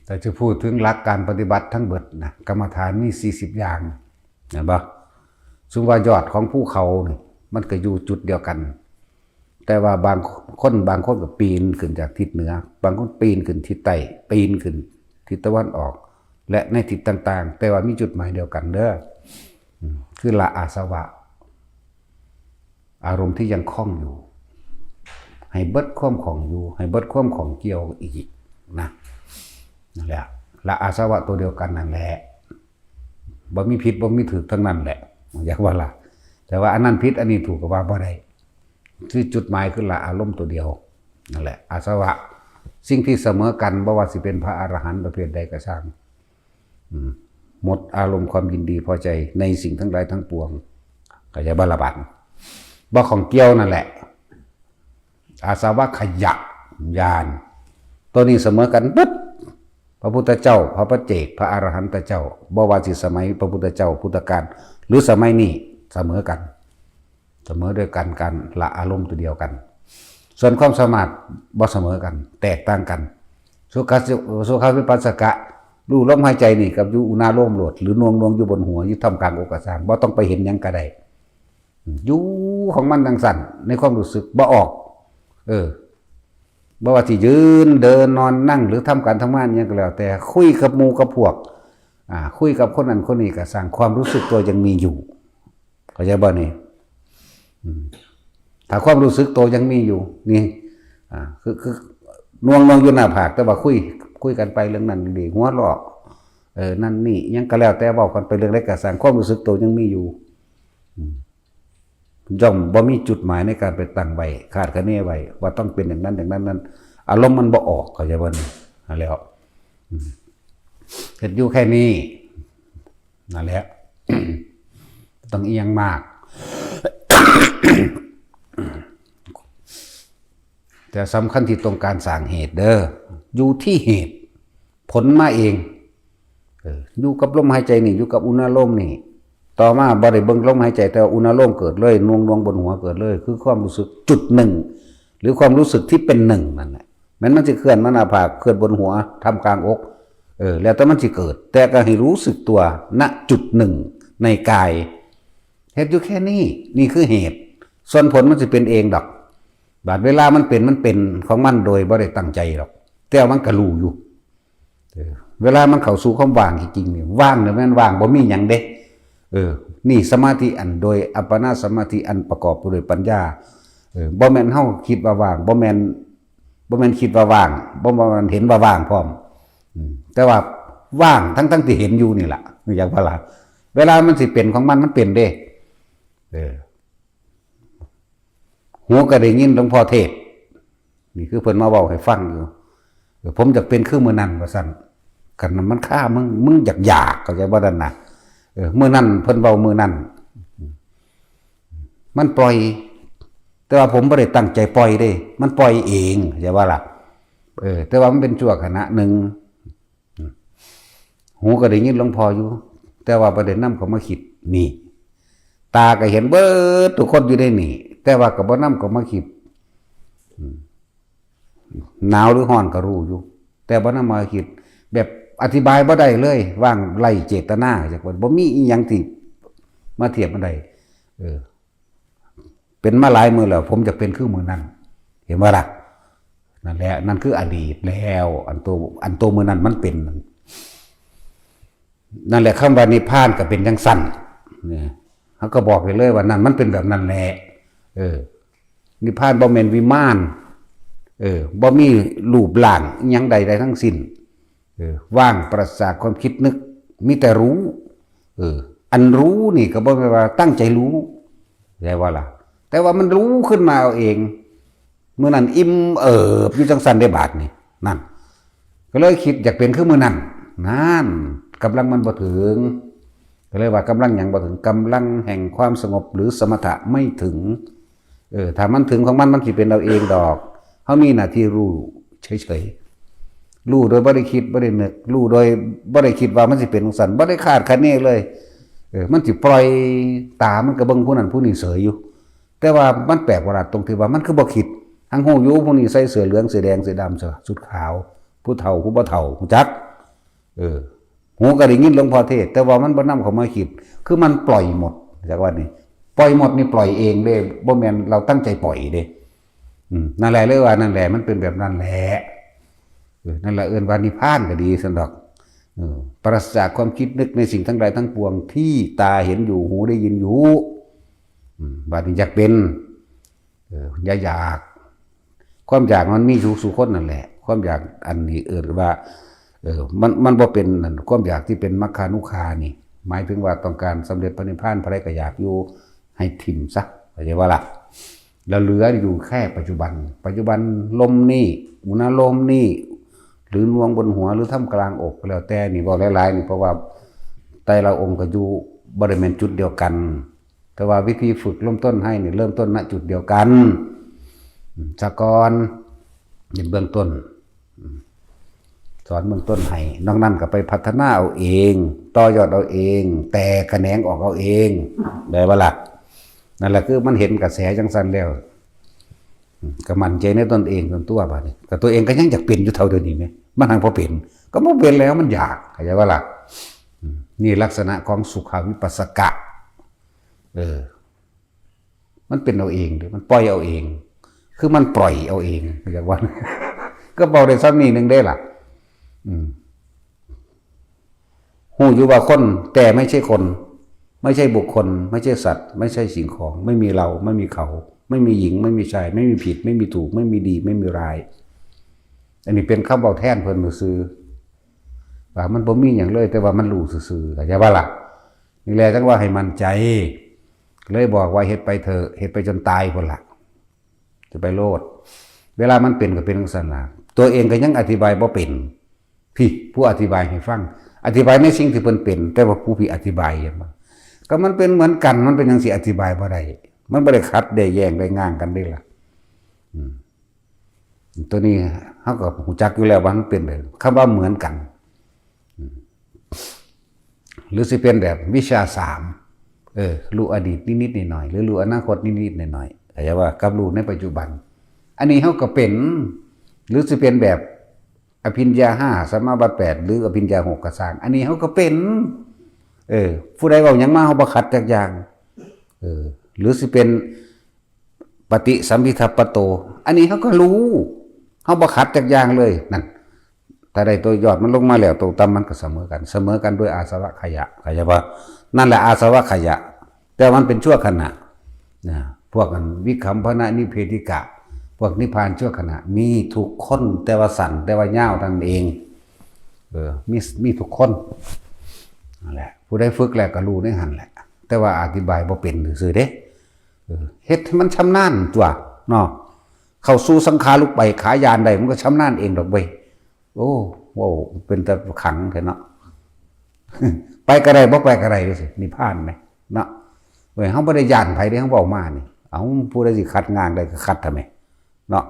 แต่จะพูดถึงหลักการปฏิบัติทั้งเบิดนะ กรรมฐานมีสี่สิบอย่าง เห็นบ่ ซึ่งว่ายอดของภูเขานี่ มันก็อยู่จุดเดียวกัน แต่ว่าบางคน บางคนก็ปีนขึ้นจากทิศเหนือ บางคนปีนขึ้นทิศใต้ ปีนขึ้นทิศตะวันออก และในทิศต่างๆ แต่ว่ามีจุดหมายเดียวกันเด้อ อืม คือละอาสวะ อารมณ์ที่ยังข้องอยู่ ให้เบิดความข้องอยู่ ให้เบิดความข้องเกี่ยวอีกนะ นั่นแหละ ละอาสวะตัวเดียวกันนั่นแหละ บ่มีผิดบ่มีถูกทั้งนั้นแหละ อยากว่าล่ะ แต่ว่าอันนั้นผิดอันนี้ถูกก็ว่าบ่ได้ คือจุดหมายคือละอารมณ์ตัวเดียว นั่นแหละ อาสวะ สิ่งที่เสมอกัน บ่ว่าสิเป็นพระอรหันต์ประเภทใดก็ช่าง อืม หมดอารมณ์ความยินดีพอใจในสิ่งทั้งหลายทั้งปวง ก็จะบ่ละบาด บ่ข้องเกี่ยวนั่นแหละ อาสวะขยะญาณ ตัวนี้เสมอกันเบิด พระพุทธเจ้า พระปัจเจก พระอรหันตเจ้า บ่ว่าสิสมัยพระพุทธเจ้าพุทธกาล หรือสมัยนี้เสมอกัน เสมอด้วยกัน การละอารมณ์ตัวเดียวกัน ส่วนความสามารถบ่เสมอกัน แตกต่างกัน สุขะ สุขะวิปัสสกะ รู้ลมหายใจนี่กับอยู่อุณาโลมโลด หรือหน่วงหน่วงอยู่บนหัว อยู่ท่ามกลางอกก็ช่าง บ่ต้องไปเห็นหยังก็ได้ อยู่ของมันจั่งซั้น ในความรู้สึกบ่ออก เออ บ่ว่าสิยืน เดิน นอน นั่ง หรือทำการทำงานอิหยังก็แล้วแต่ คุยกับหมู่กับพวก อ่า คุยกับคนนั้นคนนี้ก็ช่าง ความรู้สึกตัวยังมีอยู่ เข้าใจบ่นี่ อืม ถ้าความรู้สึกตัวยังมีอยู่ นี่ อ่า คือ คือ หน่วงหน่วงอยู่หน้าผาก แต่ว่าคุย คุยกันไปเรื่องนั้นเรื่องนี้ หัวเราะ เออ นั่นนี่ อิหยังก็แล้วแต่ เว้ากันไปเรื่องใดก็ช่าง ความรู้สึกตัวยังมีอยู่ อืม ย่อมบ่มีจุดหมายในการไปตั้งไว้ คาดคะเนไว้ ว่าต้องเป็นอย่างนั้นอย่างนั้นนั้น อารมณ์มันบ่ออก เข้าใจบ่นี่ นั่นแหละ อืม เฮ็ดอยู่แค่นี้ นั่นแหละ ต้องอิหยังมาก แต่สำคัญที่ตรงการสร้างเหตุเด้อ อยู่ที่เหตุ ผลมาเอง เออ อยู่กับลมหายใจนี่ อยู่กับอุณาโลมนี่ ต่อมาบ่ได้เบิ่งลมหายใจ แต่ว่าอุณาโลมเกิดเลย นวงนวงบนหัวเกิดเลย คือความรู้สึกจุดหนึ่ง หรือความรู้สึกที่เป็นหนึ่งนั่นแหละ แม้นมันสิเคลื่อนมาหน้าผาก เคลื่อนบนหัว ท่ามกลางอก เออ แล้วแต่มันสิเกิด แต่ก็ให้รู้สึกตัว ณ จุดหนึ่ง ในกาย เฮ็ดอยู่แค่นี้ นี่คือเหตุ ส่วนผลมันสิเป็นเองดอก บาดเวลามันเป็น มันเป็นของมันโดยบ่ได้ตั้งใจดอก แต่ว่ามันก็รู้อยู่ เออ เวลามันเข้าสู่ความว่างจริงๆนี่ ว่างเนี่ยแม่นว่างบ่มีหยังเด้ เออ นี่สมาธิอันโดยอัปปนาสมาธิอันประกอบไปด้วยปัญญา เออ บ่แม่นเฮาคิดว่าว่าง บ่แม่น บ่แม่นคิดว่าว่าง บ่แม่นเห็นว่าว่างพร้อม อืม แต่ว่าว่างทั้งๆที่เห็นอยู่นี่ล่ะ อยากว่าล่ะ เวลามันสิเป็นของมัน มันเป็นเด้ เออ หูก็ได้ยินหลวงพ่อเทศน์ นี่คือเพิ่นมาเว้าให้ฟังอยู่ เออ ผมอยากเป็นคือมื้อนั้นว่าซั่น คันมันฆ่ามึง มึงอยากอยาก เข้าใจบ่นั่นน่ะ เออ มื้อนั้นเพิ่นเว้ามื้อนั้น มันปล่อย แต่ว่าผมบ่ได้ตั้งใจปล่อยเด้ มันปล่อยเอง เข้าใจบ่ล่ะ เออ แต่ว่ามันเป็นชั่วขณะหนึ่ง หูก็ได้ยินหลวงพ่ออยู่ แต่ว่าบ่ได้นำเข้ามาคิด นี่ ตาก็เห็นเบิดทุกคนอยู่ในนี่ แต่ว่าก็บ่นำเข้ามาคิด อืม หนาวหรือร้อนก็รู้อยู่ แต่บ่นำมาคิด แบบอธิบายบ่ได้เลย ว่างไร้เจตนา จักว่าบ่มีอีหยังที่มาเทียบมันได้ เออ เป็นมาหลายมื้อแล้ว ผมอยากเป็นคือมื้อนั้น เห็นบ่ล่ะ นั่นแหละ นั่นคืออดีตแล้ว อันโต อันโตมื้อนั้นมันเป็น นั่นแหละ คำว่านิพพานก็เป็นจั่งซั่น เนี่ย เขาก็บอกได้เลยว่านั่นมันเป็นแบบนั้นแหละ เออ นิพพานบ่แม่นวิมาน เออ บ่มีรูปร่างอิหยังใดๆทั้งสิ้น เออ ว่างปราศจากความคิดนึก มีแต่รู้ เออ อันรู้นี่ก็บ่แม่นว่าตั้งใจรู้ เข้าใจบ่ล่ะ แต่ว่ามันรู้ขึ้นมาเอาเอง มื้อนั้นอิ่มเอิบอยู่จั่งซั่นเด้บาดนี่ นั่น ก็เลยคิดอยากเป็นคือมื้อนั้น นั่น กำลังมันบ่ถึง ก็เลยว่ากำลังหยังบ่ถึง กำลังแห่งความสงบหรือสมถะไม่ถึง เออ ถ้ามันถึงของมัน มันสิเป็นเอาเองดอก เฮามีหน้าที่รู้เฉยๆ รู้โดยบ่ได้คิดบ่ได้นึก รู้โดยบ่ได้คิดว่ามันสิเป็นจั่งซั่น บ่ได้คาดคะเนเลย เออ มันสิปล่อย ตามันก็เบิ่งผู้นั้นผู้นี้เสยอยู่ แต่ว่ามันแปลกประหลาดตรงที่ว่ามันคือบ่คิด หังฮู้อยู่ผู้นี้ใส่เสื้อเหลือง เสื้อแดง เสื้อดำ เสื้อชุดขาว ผู้เฒ่า ผู้บ่เฒ่า ฮู้จัก เออ หูก็ได้ยินหลวงพ่อเทศน์ แต่ว่ามันบ่นำเข้ามาคิด คือมันปล่อยหมด จักว่านี่ ปล่อยหมดนี่ปล่อยเองเด้ บ่แม่นเราตั้งใจปล่อยเด้ อืม นั่นแหละ เลยว่านั่นแหละ มันเป็นแบบนั้นแหละ เออ นั่นแหละเอิ้นว่านิพพานก็ดีซั่นดอก เออ ปราศจากความคิดนึกในสิ่งทั้งหลายทั้งปวงที่ตาเห็นอยู่ หูได้ยินอยู่ อืม บาดนี้อยากเป็น เออ อย่าอยาก ความอยากมันมีอยู่สู่คนนั่นแหละ ความอยากอันนี้เอิ้นว่า เออ มัน มันบ่เป็นนั่น ความอยากที่เป็นมัคคานุคานี่ หมายถึงว่าต้องการสำเร็จพระนิพพาน ผู้ใดก็อยากอยู่ ให้ถิ่มซะ เข้าใจบ่ล่ะ แล้วเหลืออยู่แค่ปัจจุบัน ปัจจุบันลมนี่ อุณาโลมนี่ หรือนวงบนหัว หรือท่ามกลางอก แล้วแต่นี่ เว้าหลายๆนี่ เพราะว่าแต่ละองค์ก็อยู่บ่ได้แม่นจุดเดียวกัน แต่ว่าวิธีฝึกเริ่มต้นให้นี่ เริ่มต้น ณ จุดเดียวกัน อืม ซะก่อน เป็นเบื้องต้น อืม สอนเบื้องต้นให้ นอกนั้นก็ไปพัฒนาเอาเอง ต่อยอดเอาเอง แตกแขนงออกเอาเอง ได้บ่ล่ะ นั่นแหละคือมันเห็นกระแสจั่งซั่นแล้ว อืม ก็มั่นใจในตนเองตนตัวบาดนี้ ก็ตัวเองก็ยังอยากเป็นอยู่เท่าเดิมนี่แหม มันหังบ่เป็น ก็บ่เป็นแล้ว มันอยาก เข้าใจบ่ล่ะ อืม นี่ลักษณะของสุขวิปัสสกะ เออ มันเป็นเอาเองเด้ มันปล่อยเอาเอง คือมันปล่อยเอาเอง เข้าใจบ่ ก็เว้าได้ส่ำนี้หนึ่งเด้ล่ะ อืม ฮู้อยู่ว่าคน แต่ไม่ใช่คน ไม่ใช่บุคคล ไม่ใช่สัตว์ ไม่ใช่สิ่งของ ไม่มีเรา ไม่มีเขา ไม่มีหญิง ไม่มีชาย ไม่มีผิด ไม่มีถูก ไม่มีดี ไม่มีร้าย อันนี้เป็นคำเว้าแทนเพิ่นซื่อๆ ว่ามันบ่มีหยังเลย แต่ว่ามันรู้ซื่อๆ เข้าใจบ่ล่ะ นี่แหละจั่งว่าให้มั่นใจ เลยบอกว่าเฮ็ดไปเถอะ เฮ็ดไปจนตายพุ้นล่ะ จะไปโลด เวลามันเป็นก็เป็นจั่งซั่นล่ะ ตัวเองก็ยังอธิบายบ่เป็น พี่ผู้อธิบายให้ฟัง อธิบายในสิ่งที่เพิ่นเป็น แต่ว่าผู้พี่อธิบายเห็นบ่ ก็มันเป็นเหมือนกัน มันเป็นจั่งซี้ อธิบายบ่ได้ มันบ่ได้ขัดได้แย้งได้ง้างกันเด้ล่ะ อืม ตัวนี้เฮาก็ฮู้จักอยู่แล้วว่ามันเป็นแบบ คำว่าเหมือนกัน หรือสิเป็นแบบวิชาสาม เออ รู้อดีตนิดๆหน่อยๆ หรือรู้อนาคตนิดๆหน่อยๆ เข้าใจว่า กับรู้ในปัจจุบัน อันนี้เฮาก็เป็น หรือสิเป็นแบบอภิญญาห้า สมาบัติแปด หรืออภิญญาหกก็ซ่าง อันนี้เฮาก็เป็น เออ ผู้ใดเว้าหยังมา เฮาบ่ขัดจักอย่าง เออ หรือสิเป็นปฏิสัมภิทัปปะโต อันนี้เฮาก็รู้ เฮาบ่ขัดจักอย่างเลย นั่น ถ้าได้ตัวยอดมันลงมาแล้ว ตัวต่ำมันก็เสมอกัน เสมอกันด้วยอาสวะขยะ เข้าใจบ่ นั่นแหละอาสวะขยะ แต่มันเป็นชั่วขณะ นะ พวกอันวิคัมภนะนิพเพธิกะ พวกนิพพานชั่วขณะ มีทุกคน แต่ว่าสั้น แต่ว่ายาวเท่านั้นเอง เออ มี มีทุกคน นั่นแหละ ผู้ใดฝึกแล้วก็รู้ในหั่นแหละ แต่ว่าอธิบายบ่เป็นซื่อๆเด้ เออ เฮ็ดให้มันชำนาญตั๊ว เนาะ เข้าสู่สังขารุปปายขาญาณได้ มันก็ชำนาญเองดอกเว้ย โอ้ เว้าเป็นตาขลังแท้เนาะ ไปก็ได้ บ่ไปก็ได้จั่งซี้ นิพพานแหม เนาะ เว้ย เฮาบ่ได้ย้านไผเด้ เฮาเว้ามานี่ เอ้า ผู้ใดสิขัดง้างได้ก็ขัดทำไม เนาะ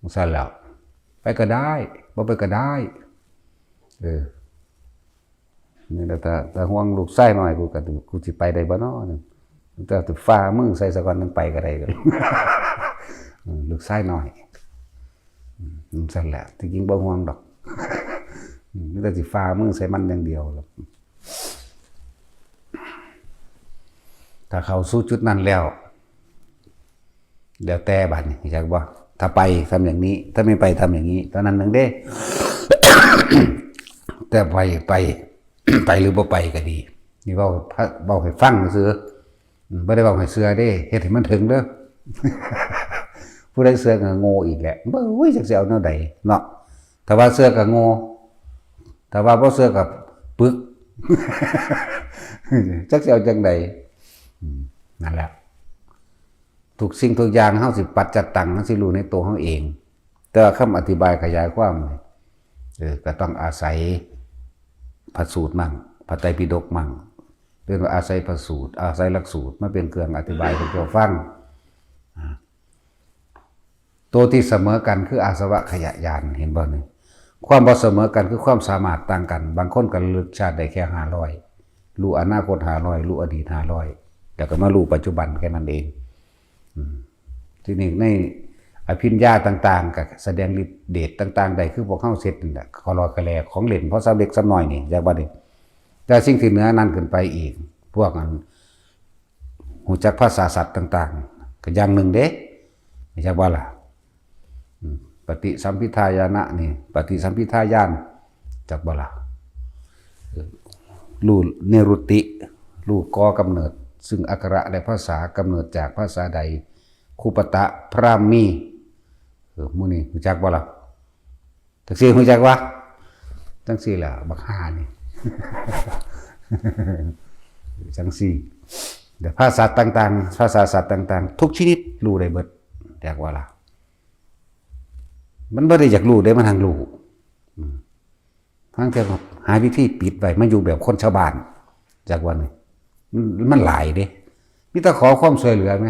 จั่งซั้นแล้ว ไปก็ได้ บ่ไปก็ได้ เออ นี่แหละ แต่ แต่ห่วงลูกชายน้อย กูก็ กูสิไปได้บ่น้อ แต่สิฝ่ามือใส่ซะก่อน จั่งไปก็ได้ เออ ลูกชายน้อย อืม จั่งซั้นแหละ ที่จริงบ่ห่วงดอก อืม มีแต่สิฝ่ามือใส่มันอย่างเดียวล่ะ ถ้าเข้าสู่จุดนั้นแล้ว แล้วแต่บัดนี้ อยากบ่ ถ้าไปทำอย่างนี้ ถ้าไม่ไปทำอย่างนี้ เท่านั้นหนึ่งเด้ แต่ไป ไป ไปหรือบ่ไปก็ดี นี่เว้า เว้าให้ฟังซื่อ อืม บ่ได้เว้าให้เชื่อเด้ เฮ็ดให้มันถึงเด้อ ผู้ใดเชื่อก็โง่อีกแหละ บ่ โอ้ย จักสิเอาแนวใดเนาะ ถ้าว่าเชื่อก็โง่ ถ้าว่าบ่เชื่อก็ปึก จักสิเอาจั่งใด อืม นั่นแหละ ทุกสิ่งทุกอย่างเฮาสิปัจจัตตัง เฮาสิรู้ในตัวเฮาเอง แต่ว่าคำอธิบายขยายความนี่ เออ ก็ต้องอาศัยพระสูตรมั่ง พระไตรปิฎกมั่ง เรียกว่าอาศัยพระสูตร อาศัยหลักสูตรมาเป็นเครื่องอธิบายให้เจ้าฟัง อ่า ตัวที่เสมอกันคืออาสวะขยะญาณ เห็นบ่นี่ ความบ่เสมอกันคือความสามารถต่างกัน บางคนก็ระลึกชาติได้แค่ห้าร้อย รู้อนาคตห้าร้อย รู้อดีตห้าร้อย แล้วก็มารู้ปัจจุบันแค่นั้นเอง อืม ทีนี้ในอภิญญาต่างๆ ก็แสดงฤทธิ์เดชต่างๆ ได้คือพวกเฮาเฮ็ดนั่นแหละ ขอรอกระแลของเล่น พอสำเร็จสำน้อยนี่ จักว่านี่ แต่สิ่งที่เหนือนั้นขึ้นไปอีก พวกอัน ฮู้จักภาษาสัตว์ต่างๆ ก็อย่างหนึ่งเด้ จักว่าล่ะ อืม ปฏิสัมภิทาญาณะนี่ ปฏิสัมภิทาญาณ จักบ่ล่ะ เออ รู้นิรุตติ รู้ก่อกำเนิด ซึ่งอักขระและภาษา กำเนิดจากภาษาใด คุปตะ พราหมี เออ หมู่นี้ฮู้จักบ่ล่ะ จั่งซี้ฮู้จักวะ จั่งซี้แหละ บักห่านี่ จั่งซี้ แต่ภาษาต่างๆ ภาษาสัตว์ต่างๆ ทุกชนิดรู้ได้เบิด จักว่าล่ะ มันบ่ได้อยากรู้เด้ มันหังรู้ อืม ทางเทื่อหาวิธีปิดไว้ มาอยู่แบบคนชาวบ้าน จักว่านี่ มัน มันหลายเด้ มีแต่ขอความช่วยเหลือแหม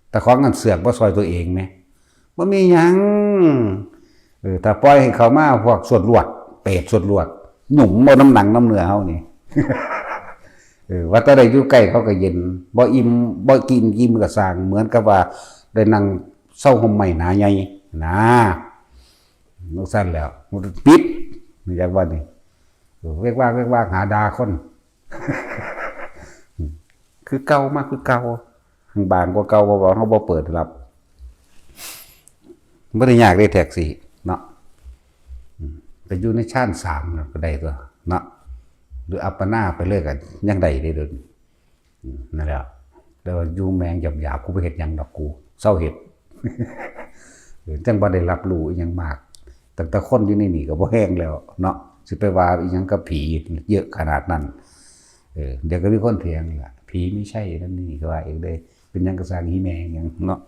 แต่ของอันเสือกบ่ช่วยตัวเองแหม บ่มีหยัง เออ ถ้าปล่อยให้เข้ามาพวกสวดลวด เปรตสวดลวด หยุ่มบ่น้ำหนังน้ำเนื้อเฮานี่ เออ ว่าแต่ได้อยู่ใกล้เขาก็เย็น บ่อิ่ม บ่กินอิ่มก็ซ่าง เหมือนกับว่าได้นั่งเซาห่มไม้หนาใหญ่ นะ จั่งซั้นแล้ว ปิด จักว่านี่ เออ เวกวาก เวกวาก หาด่าคน คือเก่ามาคือเก่า บางกว่าเก่า เพราะว่าเฮาบ่เปิดรับ บ่ได้ยากเด้ แท็กซี่เนาะ อืม ไปอยู่ในฌานสามก็ได้ตั๊วเนาะ หรืออัปปนาไปเลยก็ยังได้เด้เดี๋ยวนี้ อืม นั่นแหละ แต่ว่าอยู่แม่งหยาบๆ กูบ่เฮ็ดหยังดอก กูเซาเฮ็ด เออ จั่งบ่ได้รับรู้อิหยังมาก ตั้งแต่คนอยู่ในนี่ก็บ่แฮงแล้วเนาะ สิไปว่าอิหยังกับผีเยอะขนาดนั้น เออ เดี๋ยวก็มีคนเถียงอีกล่ะ ผีไม่ใช่นั่นนี่ ก็ว่าเองเด้ เป็นหยังก็ซ่าง อีแม่งหยังเนาะ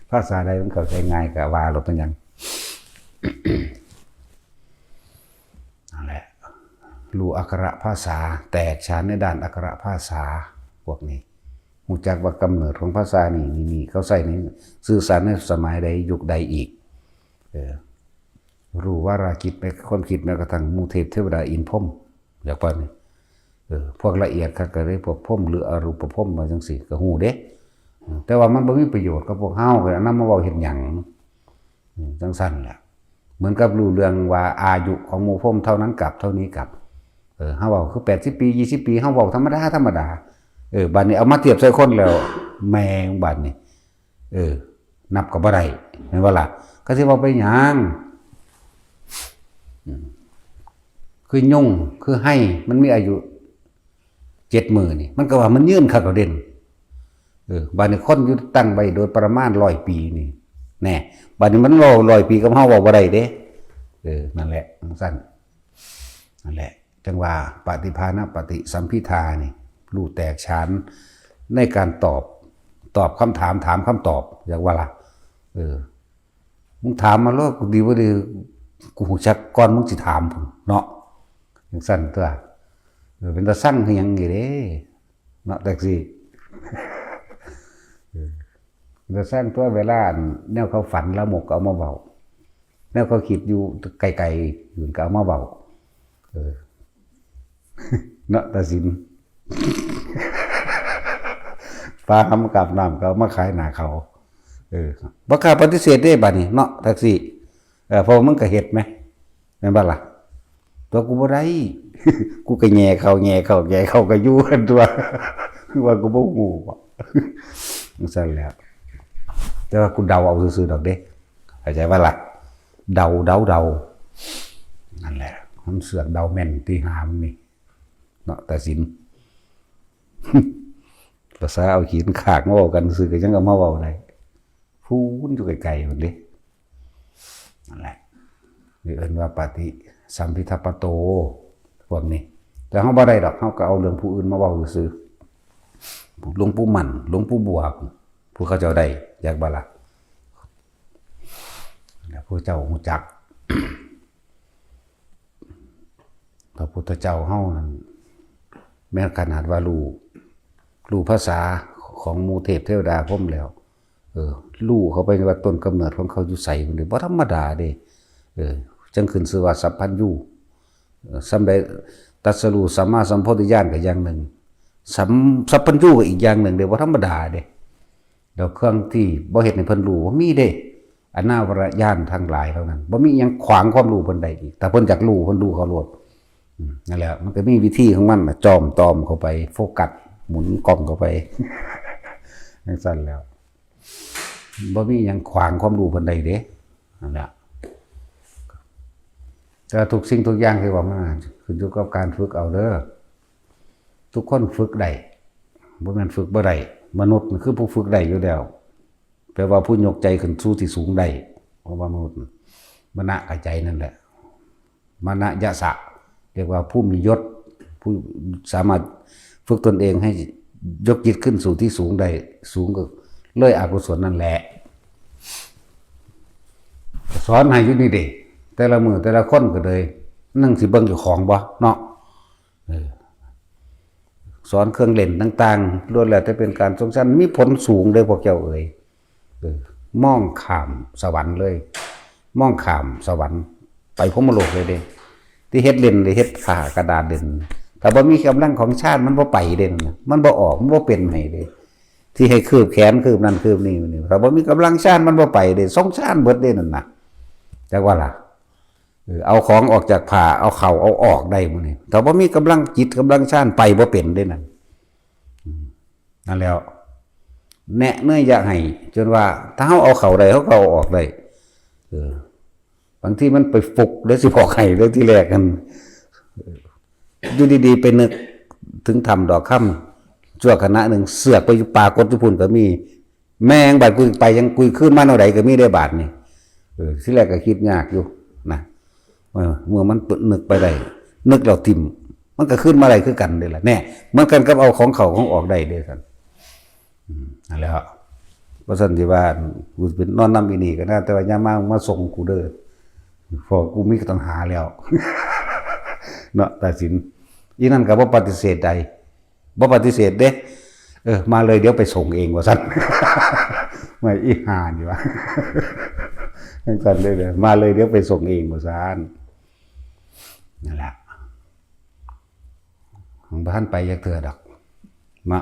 ภาษาใดมันเข้าใจง่ายก็ว่าโลด เป็นหยัง นั่นแหละ รู้อักขระภาษา แตกฉานในด้านอักขระภาษา พวกนี้ ฮู้จักว่ากำเนิดของภาษานี่นี่นี่เขาใช้ในสื่อสารในสมัยใดยุคใดอีก เออ รู้วาระจิตแม้ความคิดแม้กระทั่งหมู่เทพเทวดาอินทร์พรหม อยากว่านี่ เออ พวกละเอียดคักก็เลยพวกพรหมหรืออรูปพรหมว่าจังซี่ก็ฮู้เด้ เออ แต่ว่ามันบ่มีประโยชน์กับพวกเฮาก็นำมาเว้าเฮ็ดหยัง อืม จังซั่นแหละ เหมือนกับรู้เรื่องว่าอายุของหมู่พรหมเท่านั้นกับเท่านี้กับ เออ เฮาเว้าคือแปดสิบปี ยี่สิบปี เฮาเว้าธรรมดาธรรมดา เออ บัดนี้เอามาเทียบใส่คนแล้ว แม่งบัดนี้ เออ นับก็บ่ได้ แม่นบ่ล่ะ ก็สิเว้าไปหยัง อืม คือยุง คือไฮ่ มันมีอายุ เจ็ดมื้อนี่ มันก็ว่ามันยืนคักเอาเด่น เออ บัดนี้คนอยู่ตั้งไว้โดยประมาณร้อยปีนี่ แน่ บัดนี้มันเว้าร้อยปีกับเฮาเว้าบ่ได้เด้ เออ นั่นแหละ จังซั่น นั่นแหละ จังว่าปฏิภาณปฏิสัมภิทานี่ รู้แตกฉานในการตอบ ตอบคำถาม ถามคำตอบ อยากว่าล่ะ เออ มึงถามมาโลด กูดีบ่ดี กูฮู้จักก่อนมึงสิถามพุ้นเนาะ จังซั่นตั๊ว เออ เป็นตาซังคือหยังนี่เด้ เนาะ แท็กซี่ เออ เป็นตาซังตั๊ว เวลาอันแนวเขาฝันลามกก็เอามาเว้า แนวเขาคิดอยู่ไกลๆ อื่นก็เอามาเว้า เออ เนาะ ตาสิน ปลาหำกับน้ำก็เอามาขายหน้าเขา เออ บ่กล้าปฏิเสธเด้บัดนี้เนาะ แท็กซี่ เออ เพราะว่ามึงก็เฮ็ดแหม แม่นบ่ล่ะ ตัวกูบ่ได้ กูก็แหย่เข้า แหย่เข้า แหย่เข้าก็อยู่หั่นตั๊ว ว่ากูบ่ฮู้บ่ จังซั่นแหละ แต่ว่ากูเดาเอาซื่อๆดอกเด้ เข้าใจบ่ล่ะ เดา เดา เดา นั่นแหละ มันเสือกเดาแม่นติหามึงนี่ เนาะ ตาสิน ภาษาเอาขี้คากมาเว้ากันซื่อก็ยังเอามาเว้าได้ พู้นอยู่ไกลๆพุ้นเด้ นั่นแหละ นี่เอิ้นว่าปฏิสัมภิทปโต พวกนี้ แต่เฮาบ่ได้ดอก เฮาก็เอาเรื่องผู้อื่นมาเว้าซื่อๆ หลวงปู่มั่น หลวงปู่บัว ผู้เขาเจ้าได้ อยากบ่ล่ะ แล้วผู้เจ้าฮู้จัก พระพุทธเจ้าเฮานั่น แม้ขนาดว่ารู้ รู้ภาษาของหมู่เทพเทวดาพรหมแล้ว เออ รู้เข้าไปว่าต้นกำเนิดของเขาอยู่ไสพุ้นเด้ บ่ธรรมดาเด้ เออ จังขึ้นชื่อว่าสัพพัญญู เออ ส่ำใดตรัสรู้สัมมาสัมโพธิญาณก็อย่างหนึ่ง สัม สัพพัญญูก็อีกอย่างหนึ่งเด้ บ่ธรรมดาเด้ แล้วเครื่องที่บ่เฮ็ดให้เพิ่นรู้บ่มีเด้ อนาวรญาณทั้งหลายเหล่านั้น บ่มีหยังขวางความรู้เพิ่นได้อีก ถ้าเพิ่นอยากรู้ เพิ่นรู้เขาโลด อืม นั่นแหละ มันก็มีวิธีของมันน่ะ จ้อมตอมเข้าไป โฟกัส หมุนกล้องเข้าไป จังซั่นแล้ว บ่มีหยังขวางความรู้เพิ่นได้เด้ นั่นแหละ แต่ทุกสิ่งทุกอย่างที่ว่ามาขึ้นอยู่กับการฝึกเอาเด้อ ทุกคนฝึกได้ บ่แม่นฝึกบ่ได้ มนุษย์นี่คือผู้ฝึกได้อยู่แล้ว แปลว่าผู้ยกใจขึ้นสู่ที่สูงได้ เพราะว่ามนุษย์ มณะกับใจนั่นแหละ มณยสะ เรียกว่าผู้มียศ ผู้สามารถฝึกตนเองให้ยกจิตขึ้นสู่ที่สูงได้ สูงก็เลยอกุศลนั่นแหละ สอนให้อยู่นี่เด้ แต่ละมื้อแต่ละคนก็เลย นั่งสิเบิ่งเจ้าของบ่เนาะ เออ สอนเครื่องเล่นต่างๆ ล้วนแล้วแต่เป็นการทรงชั้น มีผลสูงเด้อพวกเจ้าเอ๋ย เออ มองข้ามสวรรค์เลย มองข้ามสวรรค์ ไปพรหมโลกเลยเด้ ที่เฮ็ดเล่น ที่เฮ็ดผ่ากระดาษเล่น ถ้าบ่มีกำลังของฌานมันบ่ไปเด้นั่นน่ะ มันบ่ออก มันบ่เป็นให้เด้ ที่ให้คืบแขน คืบนั่น คืบนี่ นี่ ถ้าบ่มีกำลังฌานมันบ่ไปเด้ ทรงฌานเบิดเด้นั่นน่ะ จักว่าล่ะ เออ เอาของออกจากผ้า เอาเข้าเอาออกได้มื้อนี้ ถ้าบ่มีกำลังจิต กำลังฌาน ไปบ่เป็นเด้นั่น อืม นั่นแล้ว แนะเนยอยากให้ จนว่า ถ้าเฮาเอาเข้าได้ เฮาก็เอาออกได้ เออ บางทีมันไปฟุกเด้ สิบอกให้เด้อ ทีแรกหั่น อยู่ดีๆ ไปนึกถึงถ้ำดอกคำ ชั่วขณะหนึ่ง เสือกไปอยู่ป่ากกอยู่พุ้นก็มี แม่ง บาดกูไปยัง กูคืนมาแนวใดก็มีได้บาดนี่ เออ ทีแรกก็คิดยากอยู่นะ เออ เมื่อมันนึกไปได้ นึกแล้วถิ่ม มันก็คืนมาได้คือกันเด้ล่ะ แน่ เหมือนกันกับเอาของเข้าของออกได้เด้ซั่น อืม นั่นแหละ บ่ซั่นสิว่า กูเป็นนอนนำอีนี่ก็นะ แต่ว่ายามมา มึงมาส่งกูเด้อ เพราะกูมีตัณหาแล้ว เนาะ ตาสิน อีนั่นก็บ่ปฏิเสธใด บ่ปฏิเสธเด้ เออ มาเลยเดี๋ยวไปส่งเองว่าซั่น ไม่อีห่านี่วะ จังซั่นเลยเด้อ มาเลยเดี๋ยวไปส่งเองว่าซั่น นั่นแหละ ของบ้านไปจักเทื่อดอก มา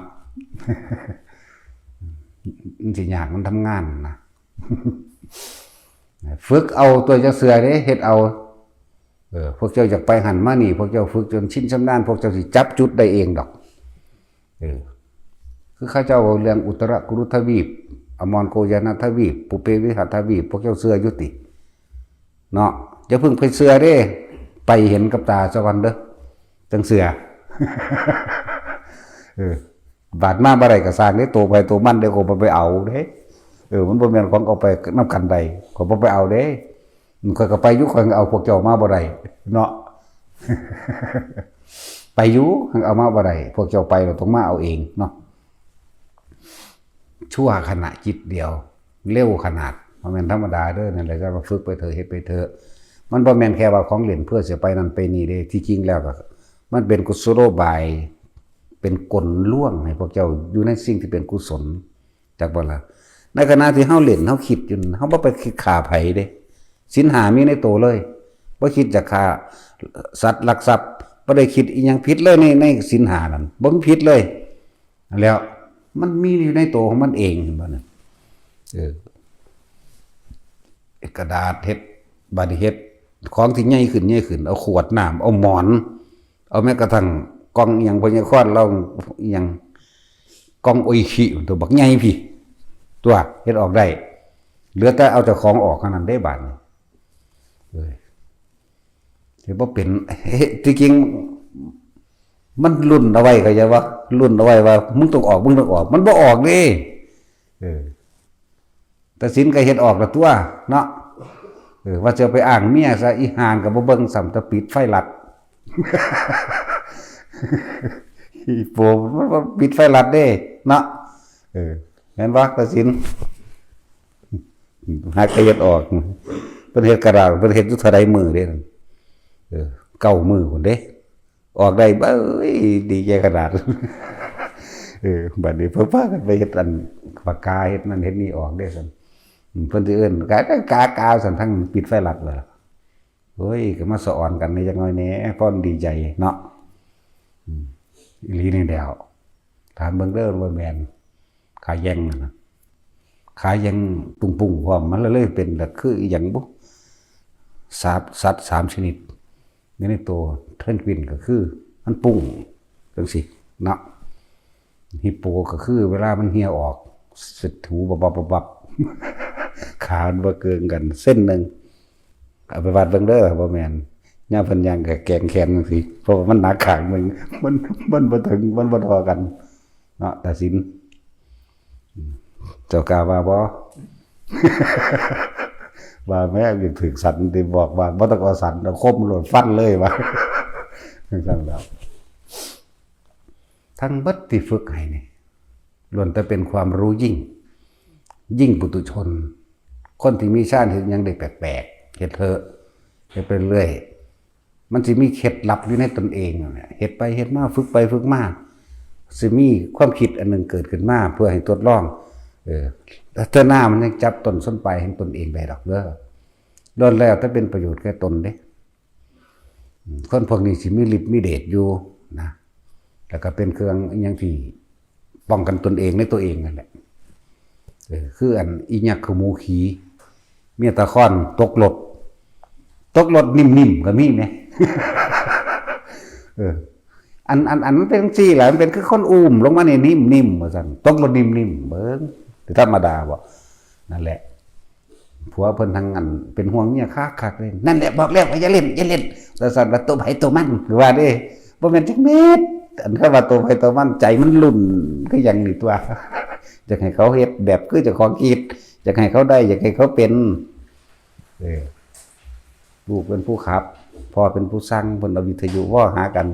มันสิยากมันทำงานนะ ฝึกเอาตัวจักเทื่อเด้ เฮ็ดเอา เออ พวกเจ้าอยากไปหั้นมานี่ พวกเจ้าฝึกจนชินชำนาญ พวกเจ้าสิจับจุดได้เองดอก เออ คือเขาเจ้าเว้าเรื่องอุตรกุรุทวีป อมรโกยานทวีป ปุเพวิหารทวีป พวกเจ้าเชื่ออยู่ติ เนาะ อย่าเพิ่งไปเชื่อเด้ ไปเห็นกับตาซะก่อนเด้อ จังเชื่อ เออ บาดมาบ่ได้ก็ซ่างเด้ โตไผโตมันเด้ ข้อยบ่ไปเอาเด้ เออ มันบ่แม่นของเอาไปนำกันได้ ข้อยบ่ไปเอาเด้ ข้อยก็ไปอยู่ ข้อยเอาพวกเจ้ามาบ่ได้ เนาะ ไปอยู่ เอามาบ่ได้ พวกเจ้าไป เราต้องมาเอาเองเนาะ ชั่วขณะจิตเดียว เร็วขนาด บ่แม่นธรรมดาเด้อ นั่นแหละ จะมาฝึกไปเถอะ เฮ็ดไปเถอะ มันบ่แม่นแค่ว่าของเล่นเพื่อสิไปนั่นไปนี่เด้ ที่จริงแล้วก็ มันเป็นกุศโลบาย เป็นกลลวงให้พวกเจ้าอยู่ในสิ่งที่เป็นกุศล จักบ่ล่ะ ในขณะที่เฮาเล่น เฮาคิดอยู่นั่น เฮาบ่ไปคิดฆ่าไผเด้ ศีลห้ามีในโตเลย บ่คิดจะฆ่าสัตว์ลักทรัพย์ บ่ได้คิดอีหยังผิดเลยใน ในศีลห้านั่น บ่มีผิดเลย แล้วมันมีอยู่ในโตของมันเอง เห็นบ่นั่น เออ กระดาษเฮ็ด บาดนี้เฮ็ด ของที่ใหญ่ขึ้น ใหญ่ขึ้น เอาขวดน้ำ เอาหมอน เอาแม้กระทั่งกล่องอิหยัง พญาคอนเราอิหยัง กล่องโออิชิ ตัวบักใหญ่พี้ ตัวเฮ็ดออกได้ เหลือแต่เอาเจ้าของออกเท่านั้นเด้ บาดนี้ เอ้ย สิบ่เป็น ที่จริง มันรุ่นเอาไว้ เข้าใจบ่ รุ่นเอาไว้ว่า มึงต้องออก มึงต้องออก มันบ่ออกเด้ เออ แต่ศีลก็เฮ็ดออกละตัว เนาะ เออ ว่าจะไปอ้างเมียซะ อีห่านก็บ่เบิ่งซ้ำ แต่ปิดไฟลัด อีโปมันว่าปิดไฟลัดเด้ เนาะ เออ แม่นบ่ แต่ศีล หากก็เฮ็ดออก เพิ่นเฮ็ดกระดาษ เพิ่นเฮ็ดอยู่เท่าใดมื้อเด้ เออ เก้ามื้อพุ้นเด้ ออกได้ เบ้ย ดีใจขนาด เออ บัดนี้เพิ่นพากันไปเฮ็ดอันปากกา เฮ็ดนั่นเฮ็ดนี่ออกเด้ซั่น อืม เพิ่นสิเอิ้น กา กา กา ซั่น ทั้งปิดไฟลัดเลยล่ะ โอ้ย ก็มาสะออนกันนี่จักหน่อยแหน่ พอดีใจเนาะ อืม อีหลีนี่แหล้ว ถามเบิ่งเด้อ บ่แม่น ขาแย่งนั่นน่ะ ขาแย่งปุ้งๆ พร้อม มันเลยเป็น ละคืออีหยังบุ สัตว์ สัตว์สามชนิด อยู่ในโต เพนกวินก็คือ มันปุ้งจังซี่เนาะ ฮิปโปก็คือเวลามันเหี่ยออก สิถูบับบับบับบับ ขามันบ่เกิงกันเส้นหนึ่ง เอาไปวัดเบิ่งเด้อ บ่แม่น ยามเพิ่นย่างก็แกงแขนจังซี่ เพราะว่ามันหนักข้างหนึ่ง มัน มันบ่ถึง มันบ่เท่ากัน เนาะ ตัดสิน เจ้ากล้าว่าบ่ ว่าแม่งถืกสันติบอกว่าบ่ต้องเอาสัน เอาคมโลดฟันเลยว่า จังซั่นแล้ว ทั้งเบิดที่ฝึกให้นี่ ล้วนแต่เป็นความรู้ยิ่ง ยิ่งปุถุชน คนที่มีฌานเฮ็ดหยังได้แปลกๆ เฮ็ดเถอะ เฮ็ดไปเรื่อย มันสิมีเคล็ดลับอยู่ในตนเองนั่นแหละ เฮ็ดไปเฮ็ดมา ฝึกไปฝึกมา สิมีความคิดอันหนึ่งเกิดขึ้นมาเพื่อให้ทดลอง เออ แล้วเทื่อหน้ามันยังจับต้นส้นปลายแห่งตนเองได้ดอกเด้อ ล้วนแล้วแต่เป็นประโยชน์แก่ตนเด้ อืม คนพวกนี้สิมีฤทธิ์มีเดชอยู่นะ แล้วก็เป็นเครื่องอิหยังที่ป้องกันตนเองในตัวเองนั่นแหละ เออ คืออันอีหยังคือหมูขี่ เมียตาคอนตกรถ ตกรถนิ่มๆ ก็มีแหม เออ อัน อัน อันมันเป็นจั่งซี้แหละ มันเป็นคือคนอุ้มลงมานี่นิ่มๆ ว่าซั่น ตกรถนิ่มๆ เบิ่ง สิธรรมดาบ่ นั่นแหละ ผัวเพิ่นทั้งอันเป็นห่วงเมียคักๆ เลย นั่นแหละบอกแล้วว่าอย่าเล่น อย่าเล่น แต่สั่นว่าตัวไผตัวมัน คือว่าเด้ บ่แม่นจักเม็ด อันคำว่าตัวไผตัวมัน ใจมันลุ่น คือหยังนี่ตัว อยากให้เขาเฮ็ดแบบคือเจ้าของคิด อยากให้เขาได้ อยากให้เขาเป็น เออ ลูกเป็นผู้ขับ พ่อเป็นผู้สั่ง เพิ่นเอาวิทยุเว้าหากัน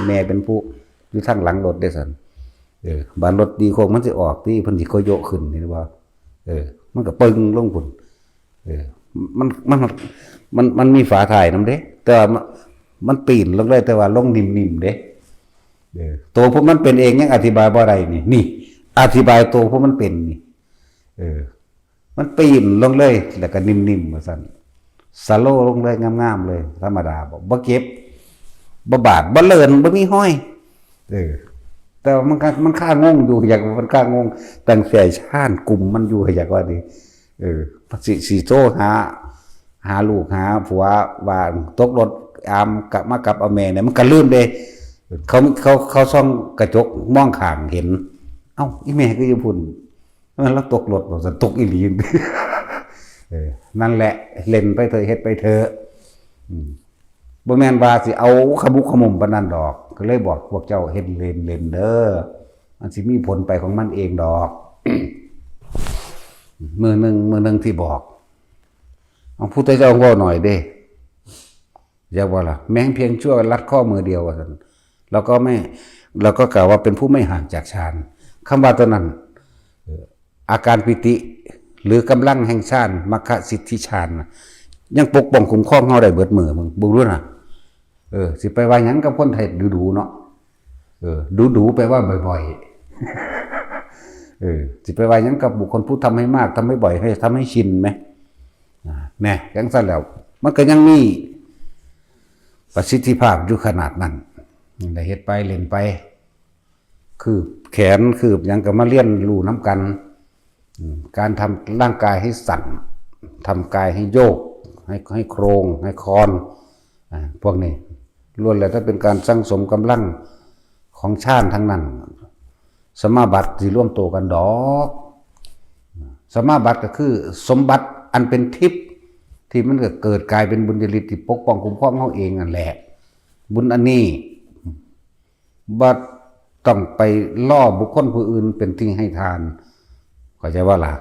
แม่เป็นผู้อยู่ทางหลังรถเด้ซั่น เออ บาดรถตีโค้งมันสิออกติ เพิ่นสิโกโยะขึ้น เห็นบ่ เออ มันก็ปึ้งลงพุ้น เออ มัน มัน มัน มันมีฝาท้ายนำเด้ แต่ว่ามัน มันปีนลงได้ แต่ว่าลงนิ่มๆ เด้ เออ ตัวพวกมันเป็นเองยังอธิบายบ่ได้นี่ นี่ อธิบายตัวผู้มันเป็นนี่ เออ มันปีนลงเลย แล้วก็นิ่มๆว่าซั่น slow ลงเลย งามๆเลย ธรรมดา บ่ บ่เจ็บ บ่บาด บ่เลิน บ่มีฮอย เออ แต่ว่ามันก็ มันคางงอยู่ อยากว่ามันคางง ตั้งแต่ชานกลุ่มมันอยู่ อยากว่านี่ เออ สิ สิโทรหา หาลูกหาผัวว่าตกรถ อามกลับมากับเอาแม่เนี่ย มันก็ลืมเด้ เขา เขา เขาส่องกระจกมองข้างเห็น เอ้า อีแม่ก็อยู่พุ่น เออ แล้วตกรถบ่ ซั่น ตกอีหลี เออ นั่นแหละ เล่นไปเถอะ เฮ็ดไปเถอะ อืม บ่แม่นว่าสิเอาขมุกขมุมปานนั้นดอก ก็เลยบอกพวกเจ้าเฮ็ดเล่นๆเด้อ มันสิมีผลไปของมันเองดอก มื้อหนึ่ง มื้อหนึ่งที่บอก เอาพุทธเจ้าเว้าหน่อยเด้ อยากว่าล่ะ แมงเพียงชั่วรัดข้อมือเดียวว่าซั่น เราก็ไม่ เราก็กล่าวว่าเป็นผู้ไม่ห่างจากฌาน คำว่าตัวนั้น เอ่อ อาการปีติ หรือกำลังแห่งฌาน มรรคสิทธิฌานน่ะ ยังปกป้องคุ้มครองเฮาได้เบิดมื้อ มึง เบิ่งดูนะ เออ สิไปว่าหยังกับคนไทยดูๆเนาะ เออ ดูๆแปลว่าบ่อยๆ เออ สิไปว่าหยังกับบุคคลผู้ทำให้มาก ทำให้บ่อย ให้ทำให้ชินไหม อ่า แน่ จังซั่นแล้ว มันก็ยังมีประสิทธิภาพอยู่ขนาดนั้น ได้เฮ็ดไปเล่นไป คืบแขน คืบหยังก็มาเรียนรู้นำกัน อืม การทำร่างกายให้สั่น ทำกายให้โยก ให้ ให้โครง ให้คอน อ่า พวกนี้ล้วนแล้วแต่เป็นการสั่งสมกำลังของฌานทั้งนั้น สมาบัติสิรวมตัวกันดอก สมาบัติก็คือสมบัติอันเป็นทิพย์ ที่มันก็เกิดกลายเป็นบุญญาฤทธิ์ที่ปกป้องคุ้มครองเฮาเองนั่นแหละ บุญอันนี้ บ่ต้องไปรอบุคคลผู้อื่นเป็นที่ให้ทาน เข้าใจบ่ล่ะ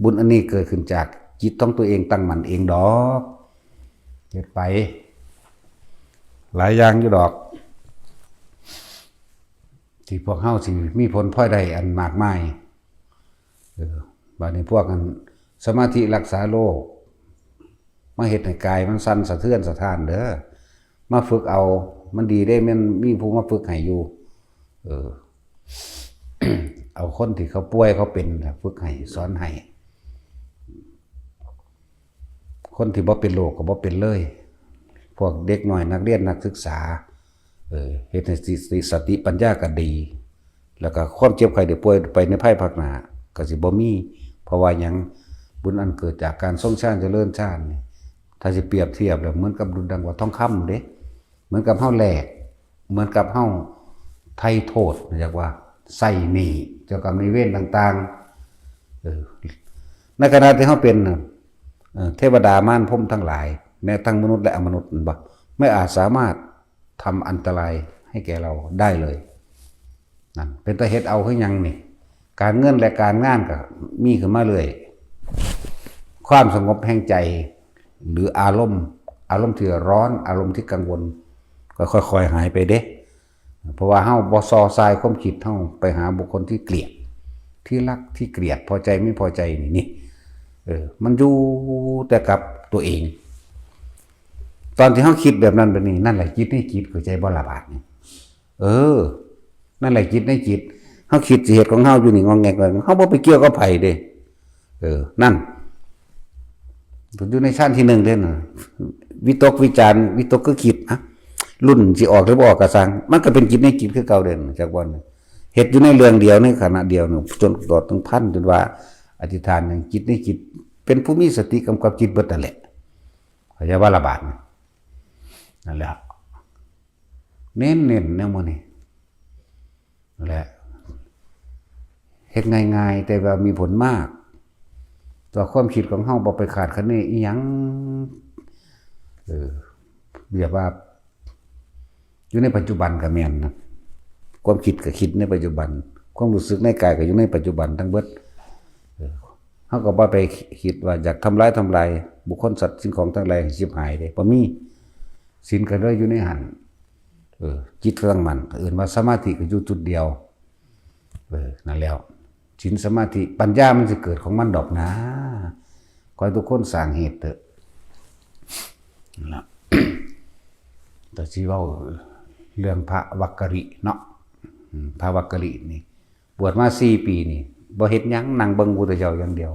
บุญอันนี้เกิดขึ้นจากจิตของตัวเองตั้งมั่นเองดอก เฮ็ดไป หลายอย่างอยู่ดอก ที่พวกเฮาสิมีผลพลอยได้อันมากมาย เออ บัดนี้พวกอันสมาธิรักษาโรค มาเฮ็ดให้กายมันสั่นสะเทือนสะท้านเด้อ มาฝึกเอา มันดีเด้ แม่นมีผู้มาฝึกให้อยู่ เออ เอาคนที่เขาป่วยเขาเป็นน่ะฝึกให้ สอนให้ คนที่บ่เป็นโรคก็บ่เป็นเลย พวกเด็กน้อยนักเรียนนักศึกษา เออ เฮ็ดให้สติ สติปัญญาก็ดี แล้วก็ความเจ็บไข้ได้ป่วยไปในภายภาคหน้าก็สิบ่มี เพราะว่าหยัง บุญอันเกิดจากการทรงฌานเจริญฌานนี่ ถ้าสิเปรียบเทียบแล้วเหมือนกับดุจดังว่าทองคำเด้ เหมือนกับเฮาแลก เหมือนกับเฮาไถ่โทษ เรียกว่าใช้หนี้เจ้ากรรมนายเวรต่างๆ เออ ในขณะที่เฮาเป็นน่ะ เอ่อ เทวดามารพรหมทั้งหลาย แม้ทั้งมนุษย์และอมนุษย์ แม่นบ่ ไม่อาจสามารถทำอันตรายให้แก่เราได้เลย นั่น เป็นตาเฮ็ดเอาคือหยังนี่ การเงินและการงานก็มีขึ้นมาเรื่อย ความสงบแห่งใจ หรืออารมณ์ อารมณ์ที่ร้อน อารมณ์ที่กังวล ก็ค่อยๆหายไปเด้ เพราะว่าเฮาบ่ส่อส่ายความคิดเฮาไปหาบุคคลที่เกลียด ที่รัก ที่เกลียด พอใจไม่พอใจนี่ นี่ เออ มันอยู่แต่กับตัวเอง ตอนที่เฮาคิดแบบนั้นแบบนี้ นั่นแหละจิตในจิต เข้าใจบ่ล่ะบาดนี้ เออ นั่นแหละจิตในจิต เฮาคิดสิเฮ็ดของเฮาอยู่นี่งองแงง เฮาบ่ไปเกี่ยวกับไผเด้ เออ นั่น อยู่ในฌานที่หนึ่งเด้น่ะ วิตกวิจาร วิตกคือคิด อะ รุ่นสิออกหรือบ่ออกก็ซ่าง มันก็เป็นจิตในจิตคือเก่าเด้น่ะ จักวันน่ะ เฮ็ดอยู่ในเรื่องเดียว ในขณะเดียวน่ะ จนตลอดถึงพัน จนว่าอธิษฐานหยัง จิตในจิต เป็นผู้มีสติกำกับจิตเบิดนั่นแหละ เข้าใจบ่ล่ะบาดนี้ นั่นแหละ เน้นๆแนวหมู่นี้ นั่นแหละ เฮ็ดง่ายๆ แต่ว่ามีผลมาก ต่อความคิดของเฮา บ่ไปคาดคะเนอิหยัง เออ แบบว่า อยู่ในปัจจุบันก็แม่นนะ ความคิดก็คิดในปัจจุบัน ความรู้สึกในกายก็อยู่ในปัจจุบันทั้งเบิด เออ เฮาก็บ่ไปคิดว่าอยากทำลาย ทำลายบุคคลสัตว์สิ่งของทั้งหลายให้ฉิบหายเด้ บ่มี ศีลก็เลยอยู่ในหั่น เออ จิตก็ตั้งมั่น เอิ้นว่าสมาธิก็อยู่จุดเดียว เออ นั่นแล้ว ศีลสมาธิ ปัญญามันสิเกิดของมันดอกนะ ขอให้ทุกคนสร้างเหตุเถอะ นั่นล่ะ แต่สิเว้าเรื่องพระวักกะลิเนาะ อืม พระวักกะลินี่ บวชมาสี่ปีนี่ บ่เฮ็ดหยัง นั่งเบิ่งพุทธเจ้าอย่างเดียว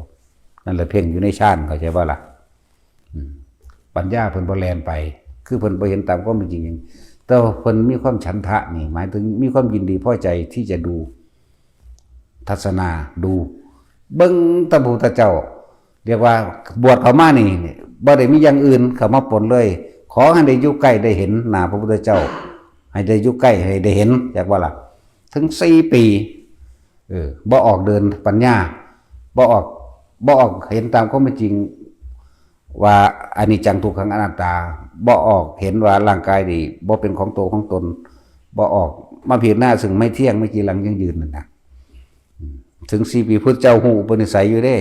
นั่นแหละเพ่งอยู่ในฌาน เข้าใจบ่ล่ะ? อืม ปัญญาเพิ่นบ่แล่นไป คือเพิ่นบ่เห็นตามความเป็นจริง แต่ว่าเพิ่นมีความฉันทะนี่ หมายถึงมีความยินดีพอใจที่จะดู ทัศนา ดู เบิ่งแต่พระพุทธเจ้า เรียกว่าบวชเข้ามานี่ บ่ได้มีอย่างอื่นเข้ามาปนเลย ขอให้ได้อยู่ใกล้ได้เห็นหน้าพระพุทธเจ้า ให้ได้อยู่ใกล้ให้ได้เห็น จักว่าล่ะ ถึงสี่ปี เออ บ่ออกเดินปัญญา บ่ออก บ่ออกเห็นตามความเป็นจริง ว่าอนิจจังทุกขังอนัตตา บ่ออกเห็นว่าร่างกายนี่บ่เป็นของตัวของตน บ่ออกมาพิจารณาซึ่งไม่เที่ยง ไม่จีรังยั่งยืนนั่นนะ อืม ถึงสี่ปี พุทธเจ้าฮู้อุปนิสัยอยู่เด้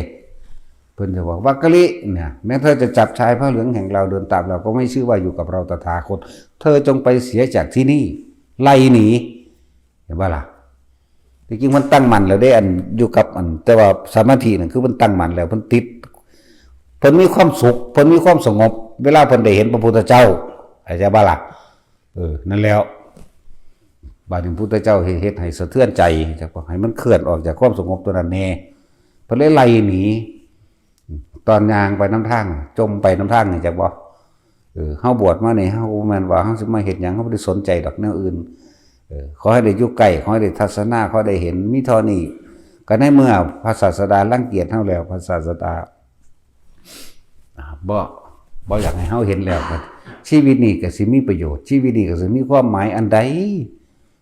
เพิ่นจะบอก วักกะลิเนี่ย แม้เธอจะจับชายผ้าเหลืองแห่งเราเดินตามเรา ก็ไม่ชื่อว่าอยู่กับเราตถาคต เธอจงไปเสียจากที่นี่ ไล่หนี เห็นบ่ล่ะ? ที่จริงมันตั้งมั่นแล้วเด้ อันอยู่กับอัน แต่ว่าสมาธินั่นคือมันตั้งมั่นแล้ว เพิ่นติด เพิ่นมีความสุข เพิ่นมีความสงบ เวลาเพิ่นได้เห็นพระพุทธเจ้า เข้าใจบ่ล่ะ? เออ นั่นแล้ว บาดนี้พระพุทธเจ้าเฮ็ด เฮ็ดให้สะเทือนใจ จักว่าให้มันเคลื่อนออกจากความสงบตัวนั้นแน่ เพิ่นเลยไล่หนี ตอนย่างไปนำทาง จ่มไปนำทางนี่ จักบ่? เออ เฮาบวชมานี่ เฮาบ่แม่นว่าเฮาสิมาเฮ็ดหยัง เฮาบ่ได้สนใจดอกแนวอื่น เออ ขอให้ได้อยู่ใกล้ ขอให้ได้ทัศนา ขอให้ได้เห็น มีเท่านี้ ก็ในเมื่อพระศาสดารังเกียจเฮาแล้ว พระศาสดา อ่า บ่ บ่อยากให้เฮาเห็นแล้ว ชีวิตนี้ก็สิมีประโยชน์ ชีวิตนี้ก็สิมีความหมายอันใด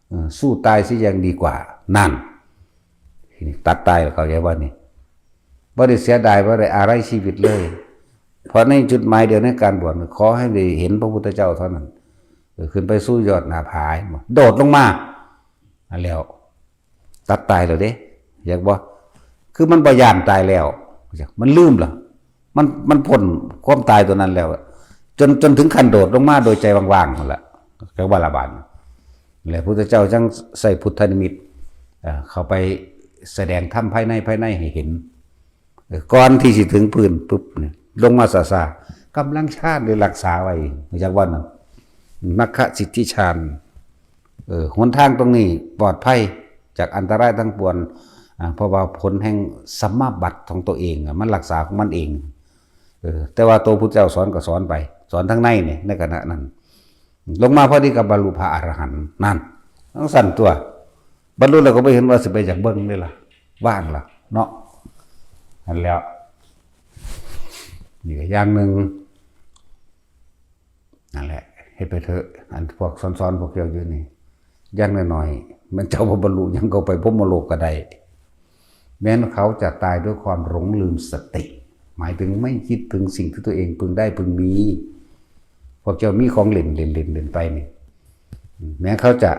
เออ สู้ตายเสียยังดีกว่า นั่น ทีนี้ตัดตายแล้ว เข้าใจบ่นี่? บ่ได้เสียดาย บ่ได้อาลัยชีวิตเลย เพราะในจุดหมายเดียวในการบวช ขอให้ได้เห็นพระพุทธเจ้าเท่านั้น เออ ขึ้นไปสู่ยอดหน้าผา โดดลงมา นั่นแล้ว ตัดตายแล้วเด้ อยากบ่ คือมันบ่ย้านตายแล้ว มันลืมแล้ว มัน มันพ้นความตายตัวนั้นแล้ว จน จนถึงขั้นโดดลงมาโดยใจว่างๆนั่นแหละ จักว่าละบาด แล้วพุทธเจ้าจังใส่พุทธนิมิต เอ่อ เข้าไปแสดงธรรมภายใน ภายในให้เห็น เอ่อ ก่อนที่สิถึงพื้นปุ๊บนี่ ลงมาซาๆ กำลังฌานได้รักษาไว้ จักว่านั้น มัคคสิทธิฌาน เออ หนทางตรงนี้ปลอดภัยจากอันตรายทั้งปวง อ่า เพราะว่าผลแห่งสัมมาบัตรของตัวเองอะ มันรักษาของมันเอง เออ แต่ว่าตัวพุทธเจ้าสอนก็สอนไป สอนทั้งในนี่ ในขณะนั้น ลงมาพอดีกับบรรลุพระอรหันต์ นั่น จั่งซั้นตัว บรรลุแล้วก็บ่เห็นว่าสิไปอยากเบิ่งเลยล่ะ ว่างล่ะ เนาะ นั่นแหล้ว นี่ก็อย่างหนึ่ง นั่นแหละ เฮ็ดไปเถอะ อันพวกสอนๆพวกเจ้าอยู่นี่ อย่างน้อยๆ แม่นเจ้าบ่บรรลุหยังก็ไปพรหมโลกก็ได้ แม้นเขาจะตายด้วยความหลงลืมสติ หมายถึงไม่คิดถึงสิ่งที่ตัวเองพึงได้พึงมี พวกเจ้ามีของเล่น เล่น เล่น เล่นไปนี่ แม้เขาจะ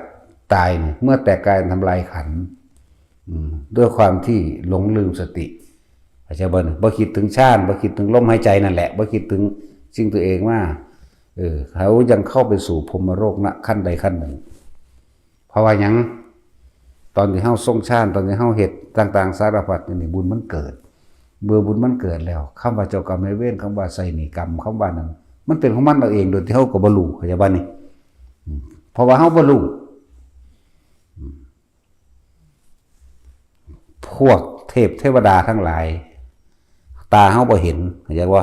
ตายนี่ เมื่อแตกกายทำลายขันธ์ อืม ด้วยความที่หลงลืมสติ เข้าใจบ่นี่? บ่คิดถึงฌาน บ่คิดถึงลมหายใจนั่นแหละ บ่คิดถึงสิ่งตัวเองว่า เออ เขายังเข้าไปสู่พรหมโลกนะ ขั้นใดขั้นหนึ่ง เพราะว่าหยัง? ตอนที่เฮาทรงฌาน ตอนที่เฮาเฮ็ดต่างๆ สารพัดนี่ บุญมันเกิด เมื่อบุญมันเกิดแล้ว คำว่าเจ้ากรรมนายเวร คำว่าใช้หนี้กรรม คำว่านั้น มันเป็นของมันเอาเอง โดยที่เฮาก็บ่รู้ เข้าใจบ่นี่? อืม เพราะว่าเฮาบ่รู้ อืม พวกเทพเทวดาทั้งหลาย ตาเฮาบ่เห็น เข้าใจบ่?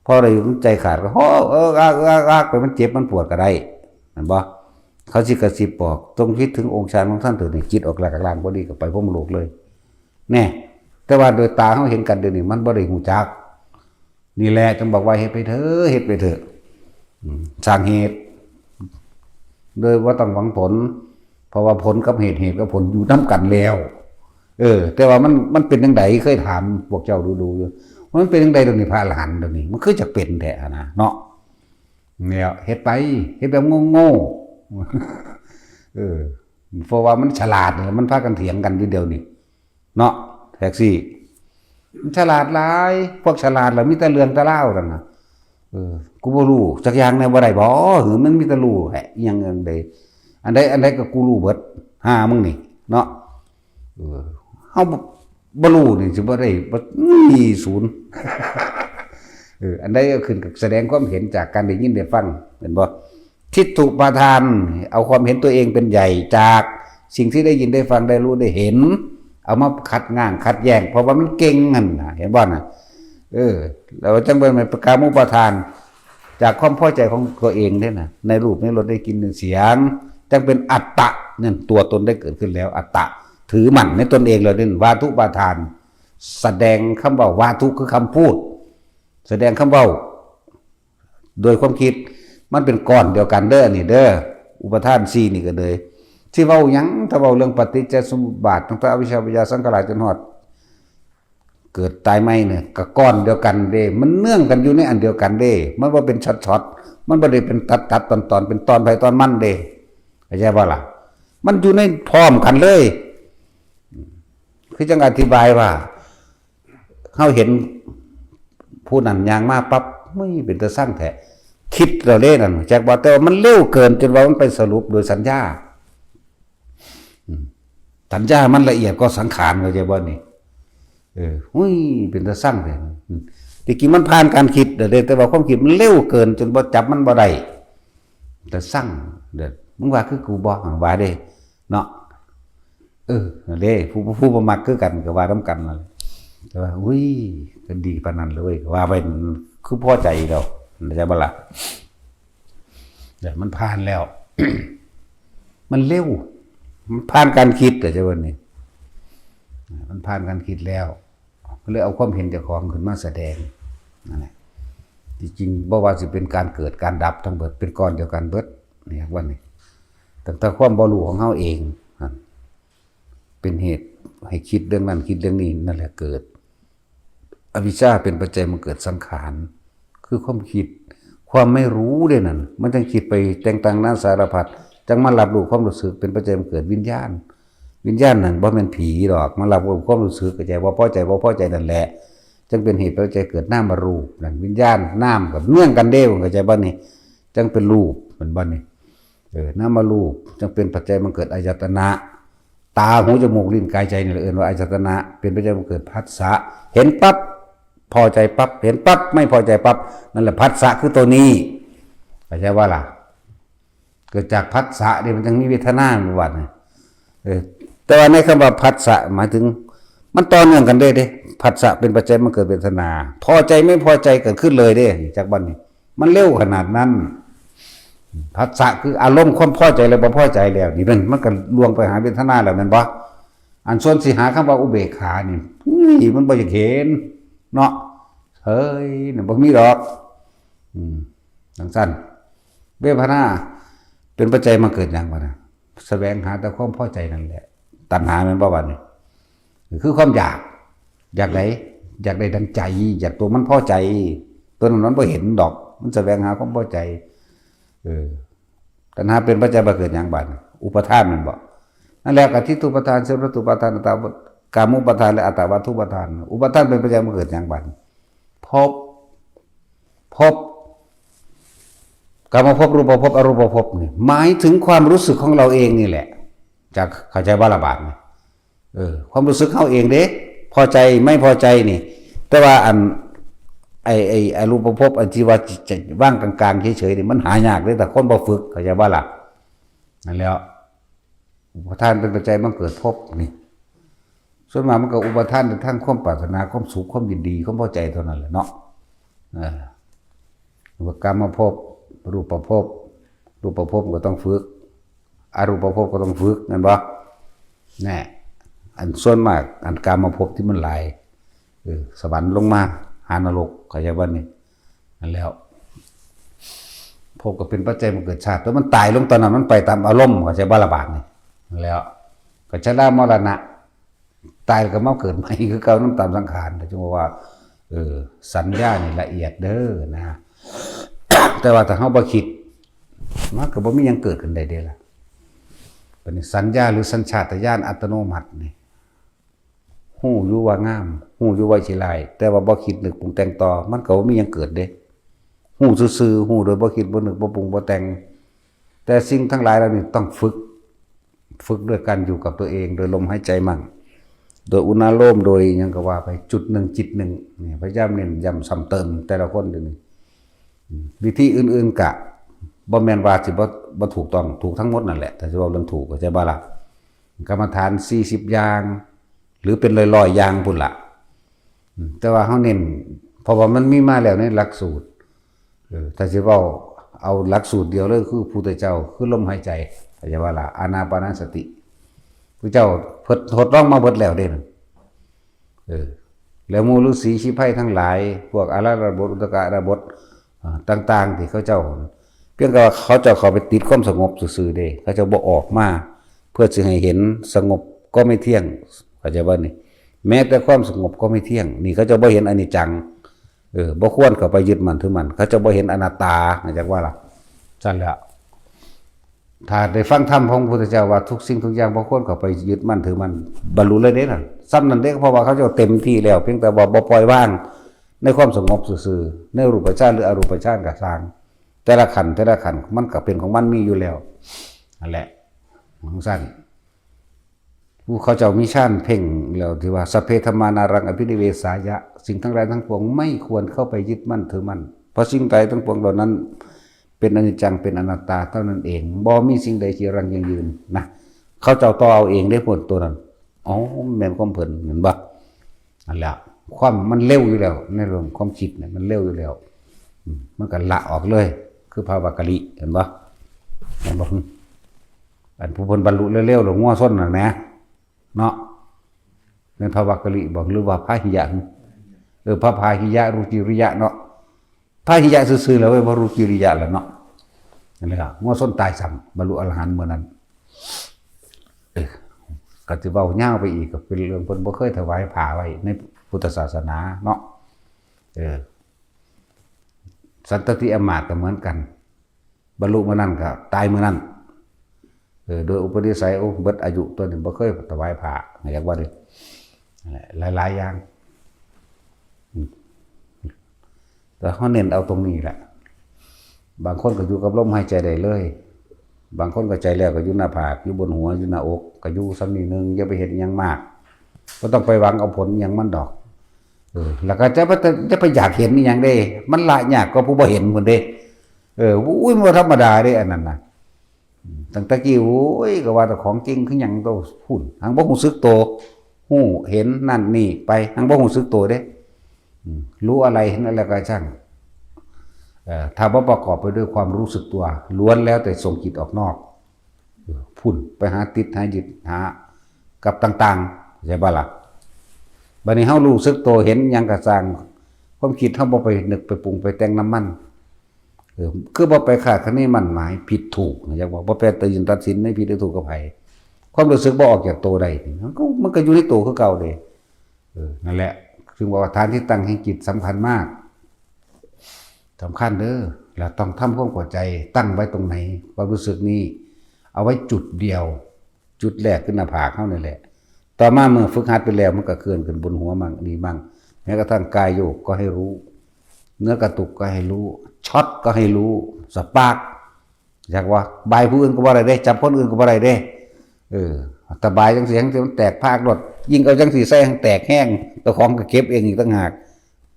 พอได้ยินใจขาดก็ โฮ้ เอิกอัก เอิกอัก ไป มันเจ็บมันปวดก็ได้ แม่นบ่? เขาสิกระซิบบอก จงคิดถึงองค์ฌานของท่านเถิด นี่จิตออกจากร่างพอดีก็ไปพรหมโลกเลย แน่ แต่ว่าโดยตาเฮาเห็นกันเดี๋ยวนี้ มันบ่ได้ฮู้จัก นี่แหละจึงบอกว่าเฮ็ดไปเถอะ เฮ็ดไปเถอะ อืม สร้างเหตุ โดยบ่ต้องหวังผล เพราะว่าผลกับเหตุ เหตุกับผลอยู่นำกันแล้ว เออ แต่ว่ามัน มันเป็นจั่งใด เคยถามพวกเจ้าดูๆอยู่ มันเป็นจั่งใดเดี๋ยวนี้ พระอรหันต์เดี๋ยวนี้ มันคือจักเป็นแท้หั้นนะ เนาะ เนี่ย เฮ็ดไป เฮ็ดแบบโง่ๆ เออ เพราะว่ามันฉลาดเนี่ย มันพากันเถียงกันอยู่เดี๋ยวนี้ เนาะ แท็กซี่ มันฉลาดหลาย พวกฉลาดล่ะมีแต่เรื่องแต่ราวนั่นน่ะ เออ กูบ่รู้จักอย่างแน่ บ่ได้บ่ หือมันมีแต่รู้แหละ อิหยังอันใด อันใด อันใดก็กูรู้เบิด ห่ามึงนี่ เนาะ เออ เฮาบ่ บ่รู้นี่สิบ่ได้ บ่ มีศูนย์ เออ อันใดก็ขึ้นกับแสดงความเห็นจากการได้ยินได้ฟัง แม่นบ่? ทิฏฐุปาทาน เอาความเห็นตัวเองเป็นใหญ่จากสิ่งที่ได้ยินได้ฟังได้รู้ได้เห็น เอามาขัดง้างขัดแย้ง เพราะว่ามันเก่งนั่นนะ เห็นบ่นะ เออ แล้วจังเป็นกามุปาทาน จากความพอใจของตัวเองเนี่ยนะ ในรูปในรสในกลิ่นในเสียง จังเป็นอัตตะนั่น ตัวตนได้เกิดขึ้นแล้ว อัตตะ ถือมั่นในตนเองเลยนี่ วาทุปาทาน แสดงคำว่าวาทุคือคำพูด แสดงคำเว้า โดยความคิด มันเป็นก้อนเดียวกันเด้อ อันนี้เด้อ อุปาทานสี่นี่ก็เลย ที่เว้าหยัง ถ้าเว้าเรื่องปฏิจจสมุปบาท ตั้งแต่อวิชชาปัจจยาสังขารจนฮอด เกิดตายใหม่เนี่ย ก็ก้อนเดียวกันเด้ มันเนื่องกันอยู่ในอันเดียวกันเด้ มันบ่เป็นช็อตๆ มันบ่ได้เป็นตัดๆ ตอนๆ เป็นตอนไผตอนมันเด้ เข้าใจบ่ล่ะ มันอยู่ในพร้อมกันเลย คือจังอธิบายว่า เฮาเห็นผู้นั้นย่างมาปั๊บ เฮ้ย เป็นตาซังแท้ คิดแล้วเด้นั่น จักว่า แต่ว่ามันเร็วเกินจนว่ามันไปสรุปโดยสัญญา อืม สัญญามันละเอียดกว่าสังขาร เข้าใจบ่นี่ เออ หุ้ย เป็นตาซังแท้ อืม ที่จริงมันผ่านการคิดเด้อ แต่ว่าความคิดมันเร็วเกินจนบ่จับมันบ่ได้ ตาซังเด้อ มึงว่าคือกูบ่ ว่าเด้ เนาะ เออ นั่นเด้ ผู้ ผู้บ่มักคือกันก็ว่านำกันนั่นแหละ แต่ว่า อุ้ย ก็ดีปานนั้นเลยเว้ย ก็ว่าไป คือพอใจแล้ว เข้าใจบ่ล่ะ แต่มันผ่านแล้ว มันเร็ว มันผ่านการคิด เข้าใจบ่นี่ มันผ่านการคิดแล้ว ก็เลยเอาความเห็นเจ้าของขึ้นมาแสดง นั่นแหละ ที่จริงบ่ว่าสิเป็นการเกิดการดับทั้งเบิด เป็นก้อนเดียวกันเบิด เนี่ย ว่านี่ ตั้งแต่ความบ่รู้ของเฮาเอง นั่น เป็นเหตุให้คิดเรื่องนั้น คิดเรื่องนี้ นั่นแหละเกิด อวิชชาเป็นปัจจัยมันเกิดสังขาร คือความคิด ความไม่รู้เด้นั่น มันจังคิดไปแต่งตั้งนานาสารพัด จังมารับรู้ความรู้สึก เป็นปัจจัยมันเกิดวิญญาณ วิญญาณนั่นบ่แม่นผีดอก มารับรู้ความรู้สึก เข้าใจ บ่พอใจ บ่พอใจนั่นแหละ จังเป็นเหตุปัจจัยเกิดนามรูปนั่น วิญญาณนามกับเนื่องกันเด้ เข้าใจบ่นี่ จังเป็นรูป แม่นบ่นี่ เออ นามรูป จังเป็นปัจจัยมันเกิดอายตนะ ตา หู จมูก ลิ้น กาย ใจนี่แหละเอิ้นว่าอายตนะ เป็นปัจจัยมันเกิดผัสสะ เห็นปั๊บ พอใจปั๊บ เห็นปั๊บ ไม่พอใจปั๊บ นั่นแหละผัสสะคือตัวนี้ เข้าใจบ่ล่ะ เกิดจากผัสสะนี่มันจังมีเวทนา มันว่านี่ เออ แต่ว่าในคำว่าผัสสะ หมายถึง มันต่อเนื่องกันเด้ เด้ ผัสสะเป็นปัจจัยมันเกิดเวทนา พอใจไม่พอใจเกิดขึ้นเลยเด้ จักบ่นี่ มันเร็วขนาดนั้น ผัสสะคืออารมณ์ความพอใจและบ่พอใจแล้ว นี่มัน มันก็ล่วงไปหาเวทนาแล้วแม่นบ่ อันส่วนสิหาคำว่าอุเบกขานี่ อุ้ย มันบ่อยากเห็น เนาะ เฮ้ย นี่บ่มีดอก อืม จังซั่น เวทนา เป็นปัจจัยมาเกิดหยังวะนะ แสวงหาแต่ความพอใจนั่นแหละ ตัณหาแม่นบ่วะนี่ คือความอยาก อยากได อยากได้ดังใจ อยากตัวมันพอใจ ตัวนั้นมันบ่เห็นดอก มันแสวงหาความพอใจ เออ ตัณหาเป็นปัจจัยมาเกิดหยังบาดนี่ อุปาทานแม่นบ่ นั่นแหละ กะทิฏฐูปาทาน สัมปยุตตาปาทาน อัตตา กามุปาทาน และอัตตาวัตถุปาทาน อุปาทานเป็นปัจจัยมาเกิดหยังบาดนี่ ภพ ภพ กามภพ รูปภพ อรูปภพนี่ หมายถึงความรู้สึกของเราเองนี่แหละ จักเข้าใจบ่ล่ะบาดนี่ เออ ความรู้สึกเฮาเองเด้ พอใจไม่พอใจนี่ แต่ว่าอัน ไอ้ ไอ้ อรูปภพ อันที่ว่าจะวางกลางๆเฉยๆนี่ มันหายากเด้ แต่คนบ่ฝึก เข้าใจบ่ล่ะ นั่นแหล้ว อุปาทานเป็นปัจจัยมันเกิดภพนี่ ส่วนมากมันก็อุปาทานในทางความปรารถนา ความสุข ความยินดี ความพอใจเท่านั้นแหละเนาะ เออ ว่ากามภพ รูปภพ รูปภพก็ต้องฝึก อรูปภพก็ต้องฝึก แม่นบ่ แน่ อันส่วนมาก อันกามภพที่มันหลาย เออ สวรรค์ลงมา หานรก เข้าใจบ่นี่ นั่นแหล้ว ภพก็เป็นปัจจัยมันเกิดชาติ ตัวมันตายลงตอนนั้น มันไปตามอารมณ์ เข้าใจบ่ล่ะบาดนี่ นั่นแหล้ว ก็ชรามรณะ ตายแล้วก็มาเกิดใหม่คือเก่า นำตามสังขาร แต่จึงบอกว่า เออ สัญญานี่ละเอียดเด้อนะ แต่ว่าถ้าเฮาบ่คิด มันก็บ่มีหยังเกิดขึ้นได้เด้ล่ะ บัดนี้สัญญาหรือสัญชาตญาณอัตโนมัตินี่ ฮู้อยู่ว่างาม ฮู้อยู่ว่าขี้ร้าย แต่ว่าบ่คิดนึกปรุงแต่งต่อ มันก็บ่มีหยังเกิดเด้ ฮู้ซื่อๆ ฮู้โดยบ่คิดบ่นึกบ่ปรุงบ่แต่ง แต่สิ่งทั้งหลายเหล่านี้ต้องฝึก ฝึกด้วยการอยู่กับตัวเอง โดยลมหายใจมั่ง โดยอุณาโลม โดยหยังก็ว่าไป จุดหนึ่งจิตหนึ่ง นี่ พยายามเน้นย้ำซ้ำเติมแต่ละคนเดี๋ยวนี้ อืม วิธีอื่นๆกะบ่แม่นว่าสิบ่ บ่ถูกต้อง ถูกทั้งหมดนั่นแหละ ถ้าสิเว้าเรื่องถูก เข้าใจบ่ล่ะ กรรมฐานสี่สิบอย่าง หรือเป็นร้อยๆอย่างพุ้นละ อืม แต่ว่าเฮาเน้น เพราะว่ามันมีมาแล้วในหลักสูตร เออ ถ้าสิเว้าเอาหลักสูตรเดียวเลย คือพุทธเจ้า คือลมหายใจ เข้าใจว่าล่ะ อานาปานสติ พุทธเจ้าเพิ่นทดลองมาเบิดแล้วเด้นั่น เออ แล้วหมู่ฤๅษีชีไพรทั้งหลาย พวกอาราธบท อุทกอาราธบท อ่า ต่างๆ ที่เขาเจ้า เพียงแต่ว่าเขาเจ้าเข้าไปติดความสงบซื่อๆเด้ เขาเจ้าบ่ออกมา เพื่อสิให้เห็นสงบก็ไม่เที่ยง เข้าใจบ่นี่ แม้แต่ความสงบก็ไม่เที่ยง นี่เขาเจ้าบ่เห็นอนิจจัง เออ บ่ควรเข้าไปยึดมั่นถือมั่น เขาเจ้าบ่เห็นอนัตตา เข้าใจว่าล่ะ ซั่นแหละ ถ้าได้ฟังธรรมของพระพุทธเจ้าว่าทุกสิ่งทุกอย่างบ่ควรเข้าไปยึดมั่นถือมั่น บรรลุเลยเด้นั่น ซ่ำนั่นเด้ เพราะว่าเขาเจ้าเต็มที่แล้ว เพียงแต่ว่าบ่ปล่อยวางในความสงบซื่อๆ ในรูปฌานหรืออรูปฌานก็ซ่าง แต่ละขั้น แต่ละขั้น มันก็เป็นของมันมีอยู่แล้ว นั่นแหละ ของซั่น ผู้เขาเจ้ามีฌานเพ่งแล้วที่ว่า สัพเพธัมมานารังอภินิเวสายะ สิ่งทั้งหลายทั้งปวงไม่ควรเข้าไปยึดมั่นถือมั่น เพราะสิ่งใดทั้งปวงเหล่านั้น เป็นอนิจจัง เป็นอนัตตาเท่านั้นเอง บ่มีสิ่งใดจีรังยั่งยืนนะ เขาเจ้าต่อเอาเองได้ผลตัวนั้น อ๋อ แม่นความเพิ่น เห็นบ่ นั่นแหละ ความมันเร็วอยู่แล้ว ในเรื่องความคิดเนี่ยมันเร็วอยู่แล้ว อืม มันก็ละออกเลย คือพระวักกะลิ เห็นบ่ เห็นบ่ อันผู้เพิ่นบรรลุเร็วๆ หลวงงัวส้นน่ะนะ เนาะ แม่นพระวักกะลิบ่ หรือว่าพาหิยะ เออ พระพาหิยะ รุจิริยะเนาะ พาหิยะซื่อๆ แล้วเว้ย บ่รุจิริยะแล้วเนาะ นั่นแหละ งัวส้นตายซ้ำ บรรลุอรหันต์เมื่อนั้น เออ ก็สิเว้ายาวไปอีก ก็เป็นเรื่องเพิ่นบ่เคยถวายผ้าไว้ในพุทธศาสนาเนาะ เออ สันตติอมาตย์ก็เหมือนกัน บรรลุเมื่อนั้นก็ตายเมื่อนั้น เออ โดยอุปนิสัย โอ้ เบิดอายุตัวนี้บ่เคยถวายผ้า อยากว่าเด้ นั่นแหละ หลายๆอย่าง อืม แต่เขาเน้นเอาตรงนี้แหละ บางคนก็อยู่กับลมหายใจได้เลย บางคนก็ใจแล้วก็อยู่หน้าผาก อยู่บนหัว อยู่หน้าอก ก็อยู่ส่ำนี้หนึ่ง อย่าไปเฮ็ดอิหยังมาก บ่ต้องไปหวังเอาผลอิหยังมันดอก เออ แล้วก็จะไป จะไปอยากเห็นอิหยังเด้ มันละยากกว่าผู้บ่เห็นพุ้นเด้ เออ อุ้ย มันบ่ธรรมดาเด้ อันนั้นน่ะ ตั้งแต่กี้ โอ้ย ก็ว่าแต่ของเก่งคือหยังโตพุ้น หังบ่ฮู้สึกโต ฮู้เห็นนั่นนี่ไป หังบ่ฮู้สึกโตเด้ อืม รู้อะไรเห็นอะไรก็ช่าง เอ่อ ถ้าบ่ประกอบไปด้วยความรู้สึกตัว ล้วนแล้วแต่ส่งจิตออกนอก เออ พุ้น ไปหาติดหายึดหากับต่างๆ ใช่บ่ล่ะ บัดนี้เฮารู้สึกโตเห็นหยังก็ช่าง ความคิดเฮาบ่ไปนึกไปปรุงไปแต่งนำมัน เออ คือบ่ไปคาดคะเนมั่นหมายผิดถูก อยากบอกบ่ไปตัดสินตัดสินในผิดหรือถูกกับไผ ความรู้สึกบ่ออกจากโตได้ มันก็ มันก็อยู่ในโตคือเก่าเด้ เออ นั่นแหละ จึงบอกว่าฐานที่ตั้งแห่งจิตสำคัญมาก สำคัญเด้อ แล้วต้องทำความเข้าใจ ตั้งไว้ตรงไหน ความรู้สึกนี้ เอาไว้จุดเดียว จุดแรกคือหน้าผากเฮานี่แหละ ต่อมาเมื่อฝึกหัดไปแล้ว มันก็เคลื่อนขึ้นบนหัวมั่งนี่มั่ง แม้กระทั่งกายโยกก็ให้รู้ เนื้อกระตุกก็ให้รู้ ช็อตก็ให้รู้ สปาร์ก อยากว่า บายผู้อื่นก็บ่ได้เด้ จับคนอื่นก็บ่ได้เด้ เออ แต่บายจังซี่ จังซี่มันแตกพากโลด ยิ่งเอาจังซี่ใส่แฮงแตกแฮง เจ้าของก็เก็บเองอีกต่างหาก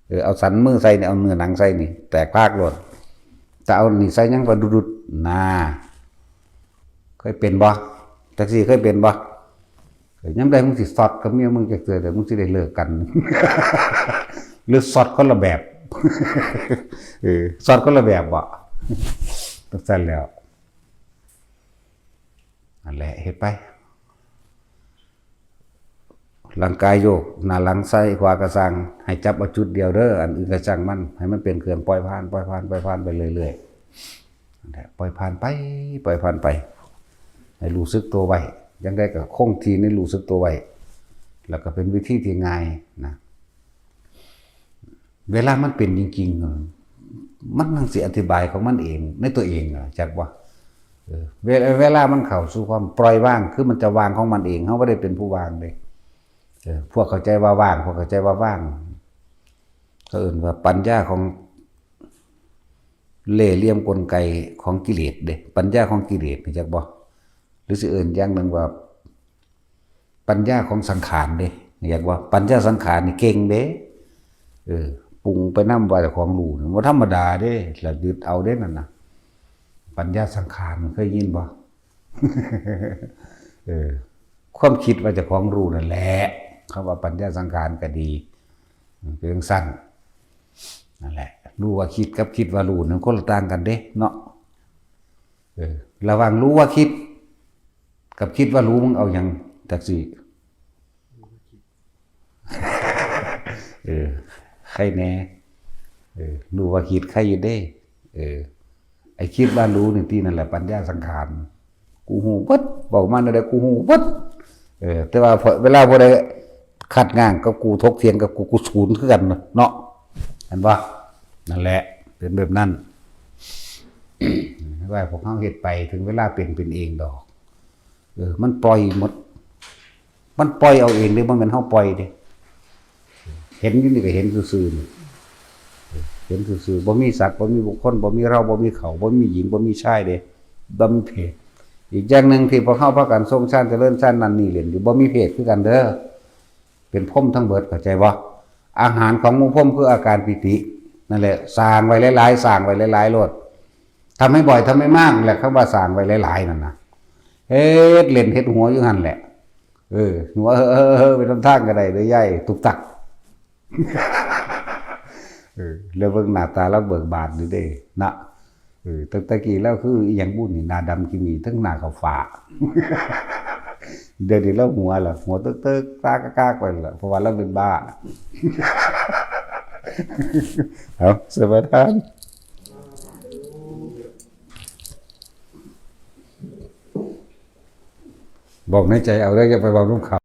เออ เอาสันมือใส่นี่ เอาเนื้อหนังใส่นี่ แตกพากโลด แต่เอานี่ใส่ยังก็ดุดๆ น่า เคยเป็นบ่ จังซี่เคยเป็นบ่ เออ ยามใดมึงสิซอดกับเมียมึงจักเทื่อ เดี๋ยวมึงสิได้เลิกกัน หรือซอดคนละแบบ เออ ซอดคนละแบบบ่ จังซั่นแล้ว นั่นแหละ เฮ็ดไป ร่างกายโยก หน้าหลังซ้ายขวาก็ซ่าง ให้จับเอาจุดเดียวเด้อ อันอื่นก็ซ่างมัน ให้มันเป็นเครื่องปล่อยผ่าน ปล่อยผ่าน ปล่อยผ่านไปเรื่อยๆ นั่นแหละ ปล่อยผ่านไป ปล่อยผ่านไป ให้รู้สึกตัวไว้ จั่งใดก็คงที่ในรู้สึกตัวไว้ แล้วก็เป็นวิธีที่ง่ายนะ เวลามันเป็นจริงๆ มันจั่งสิอธิบายของมันเอง ในตัวเองอะ จักบ่ เออ เวลา เวลามันเข้าสู่ความปล่อยวาง คือมันจะวางของมันเอง เฮาบ่ได้เป็นผู้วางเด้ เออ พวกเข้าใจว่าวาง พวกเข้าใจว่าวาง เขาเอิ้นว่าปัญญาของเล่ห์เหลี่ยมกลไกของกิเลสเด้ ปัญญาของกิเลส รู้จักบ่ หรือสิเอิ้นอย่างหนึ่งว่า ปัญญาของสังขารเด้ รู้จักบ่ ปัญญาสังขารนี่เก่งเด้ เออ ปรุงไปนำว่าเจ้าของรู้นี่ บ่ธรรมดาเด้ แล้วยึดเอาเด้นั่นน่ะ ปัญญาสังขาร เคยยินบ่ เออ ความคิดว่าเจ้าของรู้นั่นแหละ คำว่าปัญญาสังขารก็ดี เป็นจั่งซั่น นั่นแหละ รู้ว่าคิดกับคิดว่ารู้นี่คนละต่างกันเด้เนาะ เออ ระหว่างรู้ว่าคิด กับคิดว่ารู้ มึงเอาหยัง จักสิ เออ ใครแน่ เออ รู้ว่าคิดใครอยู่เด้ เออ ไอ้คิดว่ารู้นี่ติ นั่นแหละปัญญาสังขาร กูฮู้เบิด เว้ามาแนวใดกูฮู้เบิด เออ แต่ว่าพอเวลาผู้ใดขัดง้างกับกู ถกเถียงกับกู กูสูนคือกันเนาะ เห็นบ่ นั่นแหละ เป็นแบบนั้น ว่าพวกเฮาเฮ็ดไป ถึงเวลาเป็น เป็นเองดอก เออ มันปล่อยหมด มันปล่อยเอาเองเด้ บ่แม่นเฮาปล่อยเด้ เห็นอยู่นี่ก็เห็นซื่อๆนี่ เห็นซื่อๆ บ่มีสัตว์ บ่มีบุคคล บ่มีเรา บ่มีเขา บ่มีหญิง บ่มีชายเด้ บ่มีเพศ อีกอย่างหนึ่งที่พวกเฮาพากันทรงฌาน เจริญฌานนั่นนี่เล่นอยู่ บ่มีเพศคือกันเด้อ เป็นพรหมทั้งเบิด เข้าใจบ่ อาหารของหมู่พรหมคืออาการปีติ นั่นแหละ สร้างไว้หลายๆ สร้างไว้หลายๆ โลด ทำให้บ่อย ทำให้มากแหละ คำว่าสร้างไว้หลายๆ นั่นนะ เฮ็ดเล่นเฮ็ดหัวอยู่หั่นแหละ เออ หัว เออ เออ เออ ไปนำทางก็ได้เด้อยาย ตุกตัก เออ แล้วเบิ่งหน้าตาลาวเบิกบานอยู่เด้ นะ เออ ตั้งแต่กี้ลาวคืออีหยังบุนี่ หน้าดำขี้หมี ทั้งหน้าขาวฟ้า เดี๋ยวนี้ลาวหัวล่ะ หัวเติ๊กๆ ตากากๆ ไปล่ะ เพราะว่าลาวเป็นบ้า เอา สมาทาน บอกในใจเอาเด้อ อย่าไปเว้านำเขา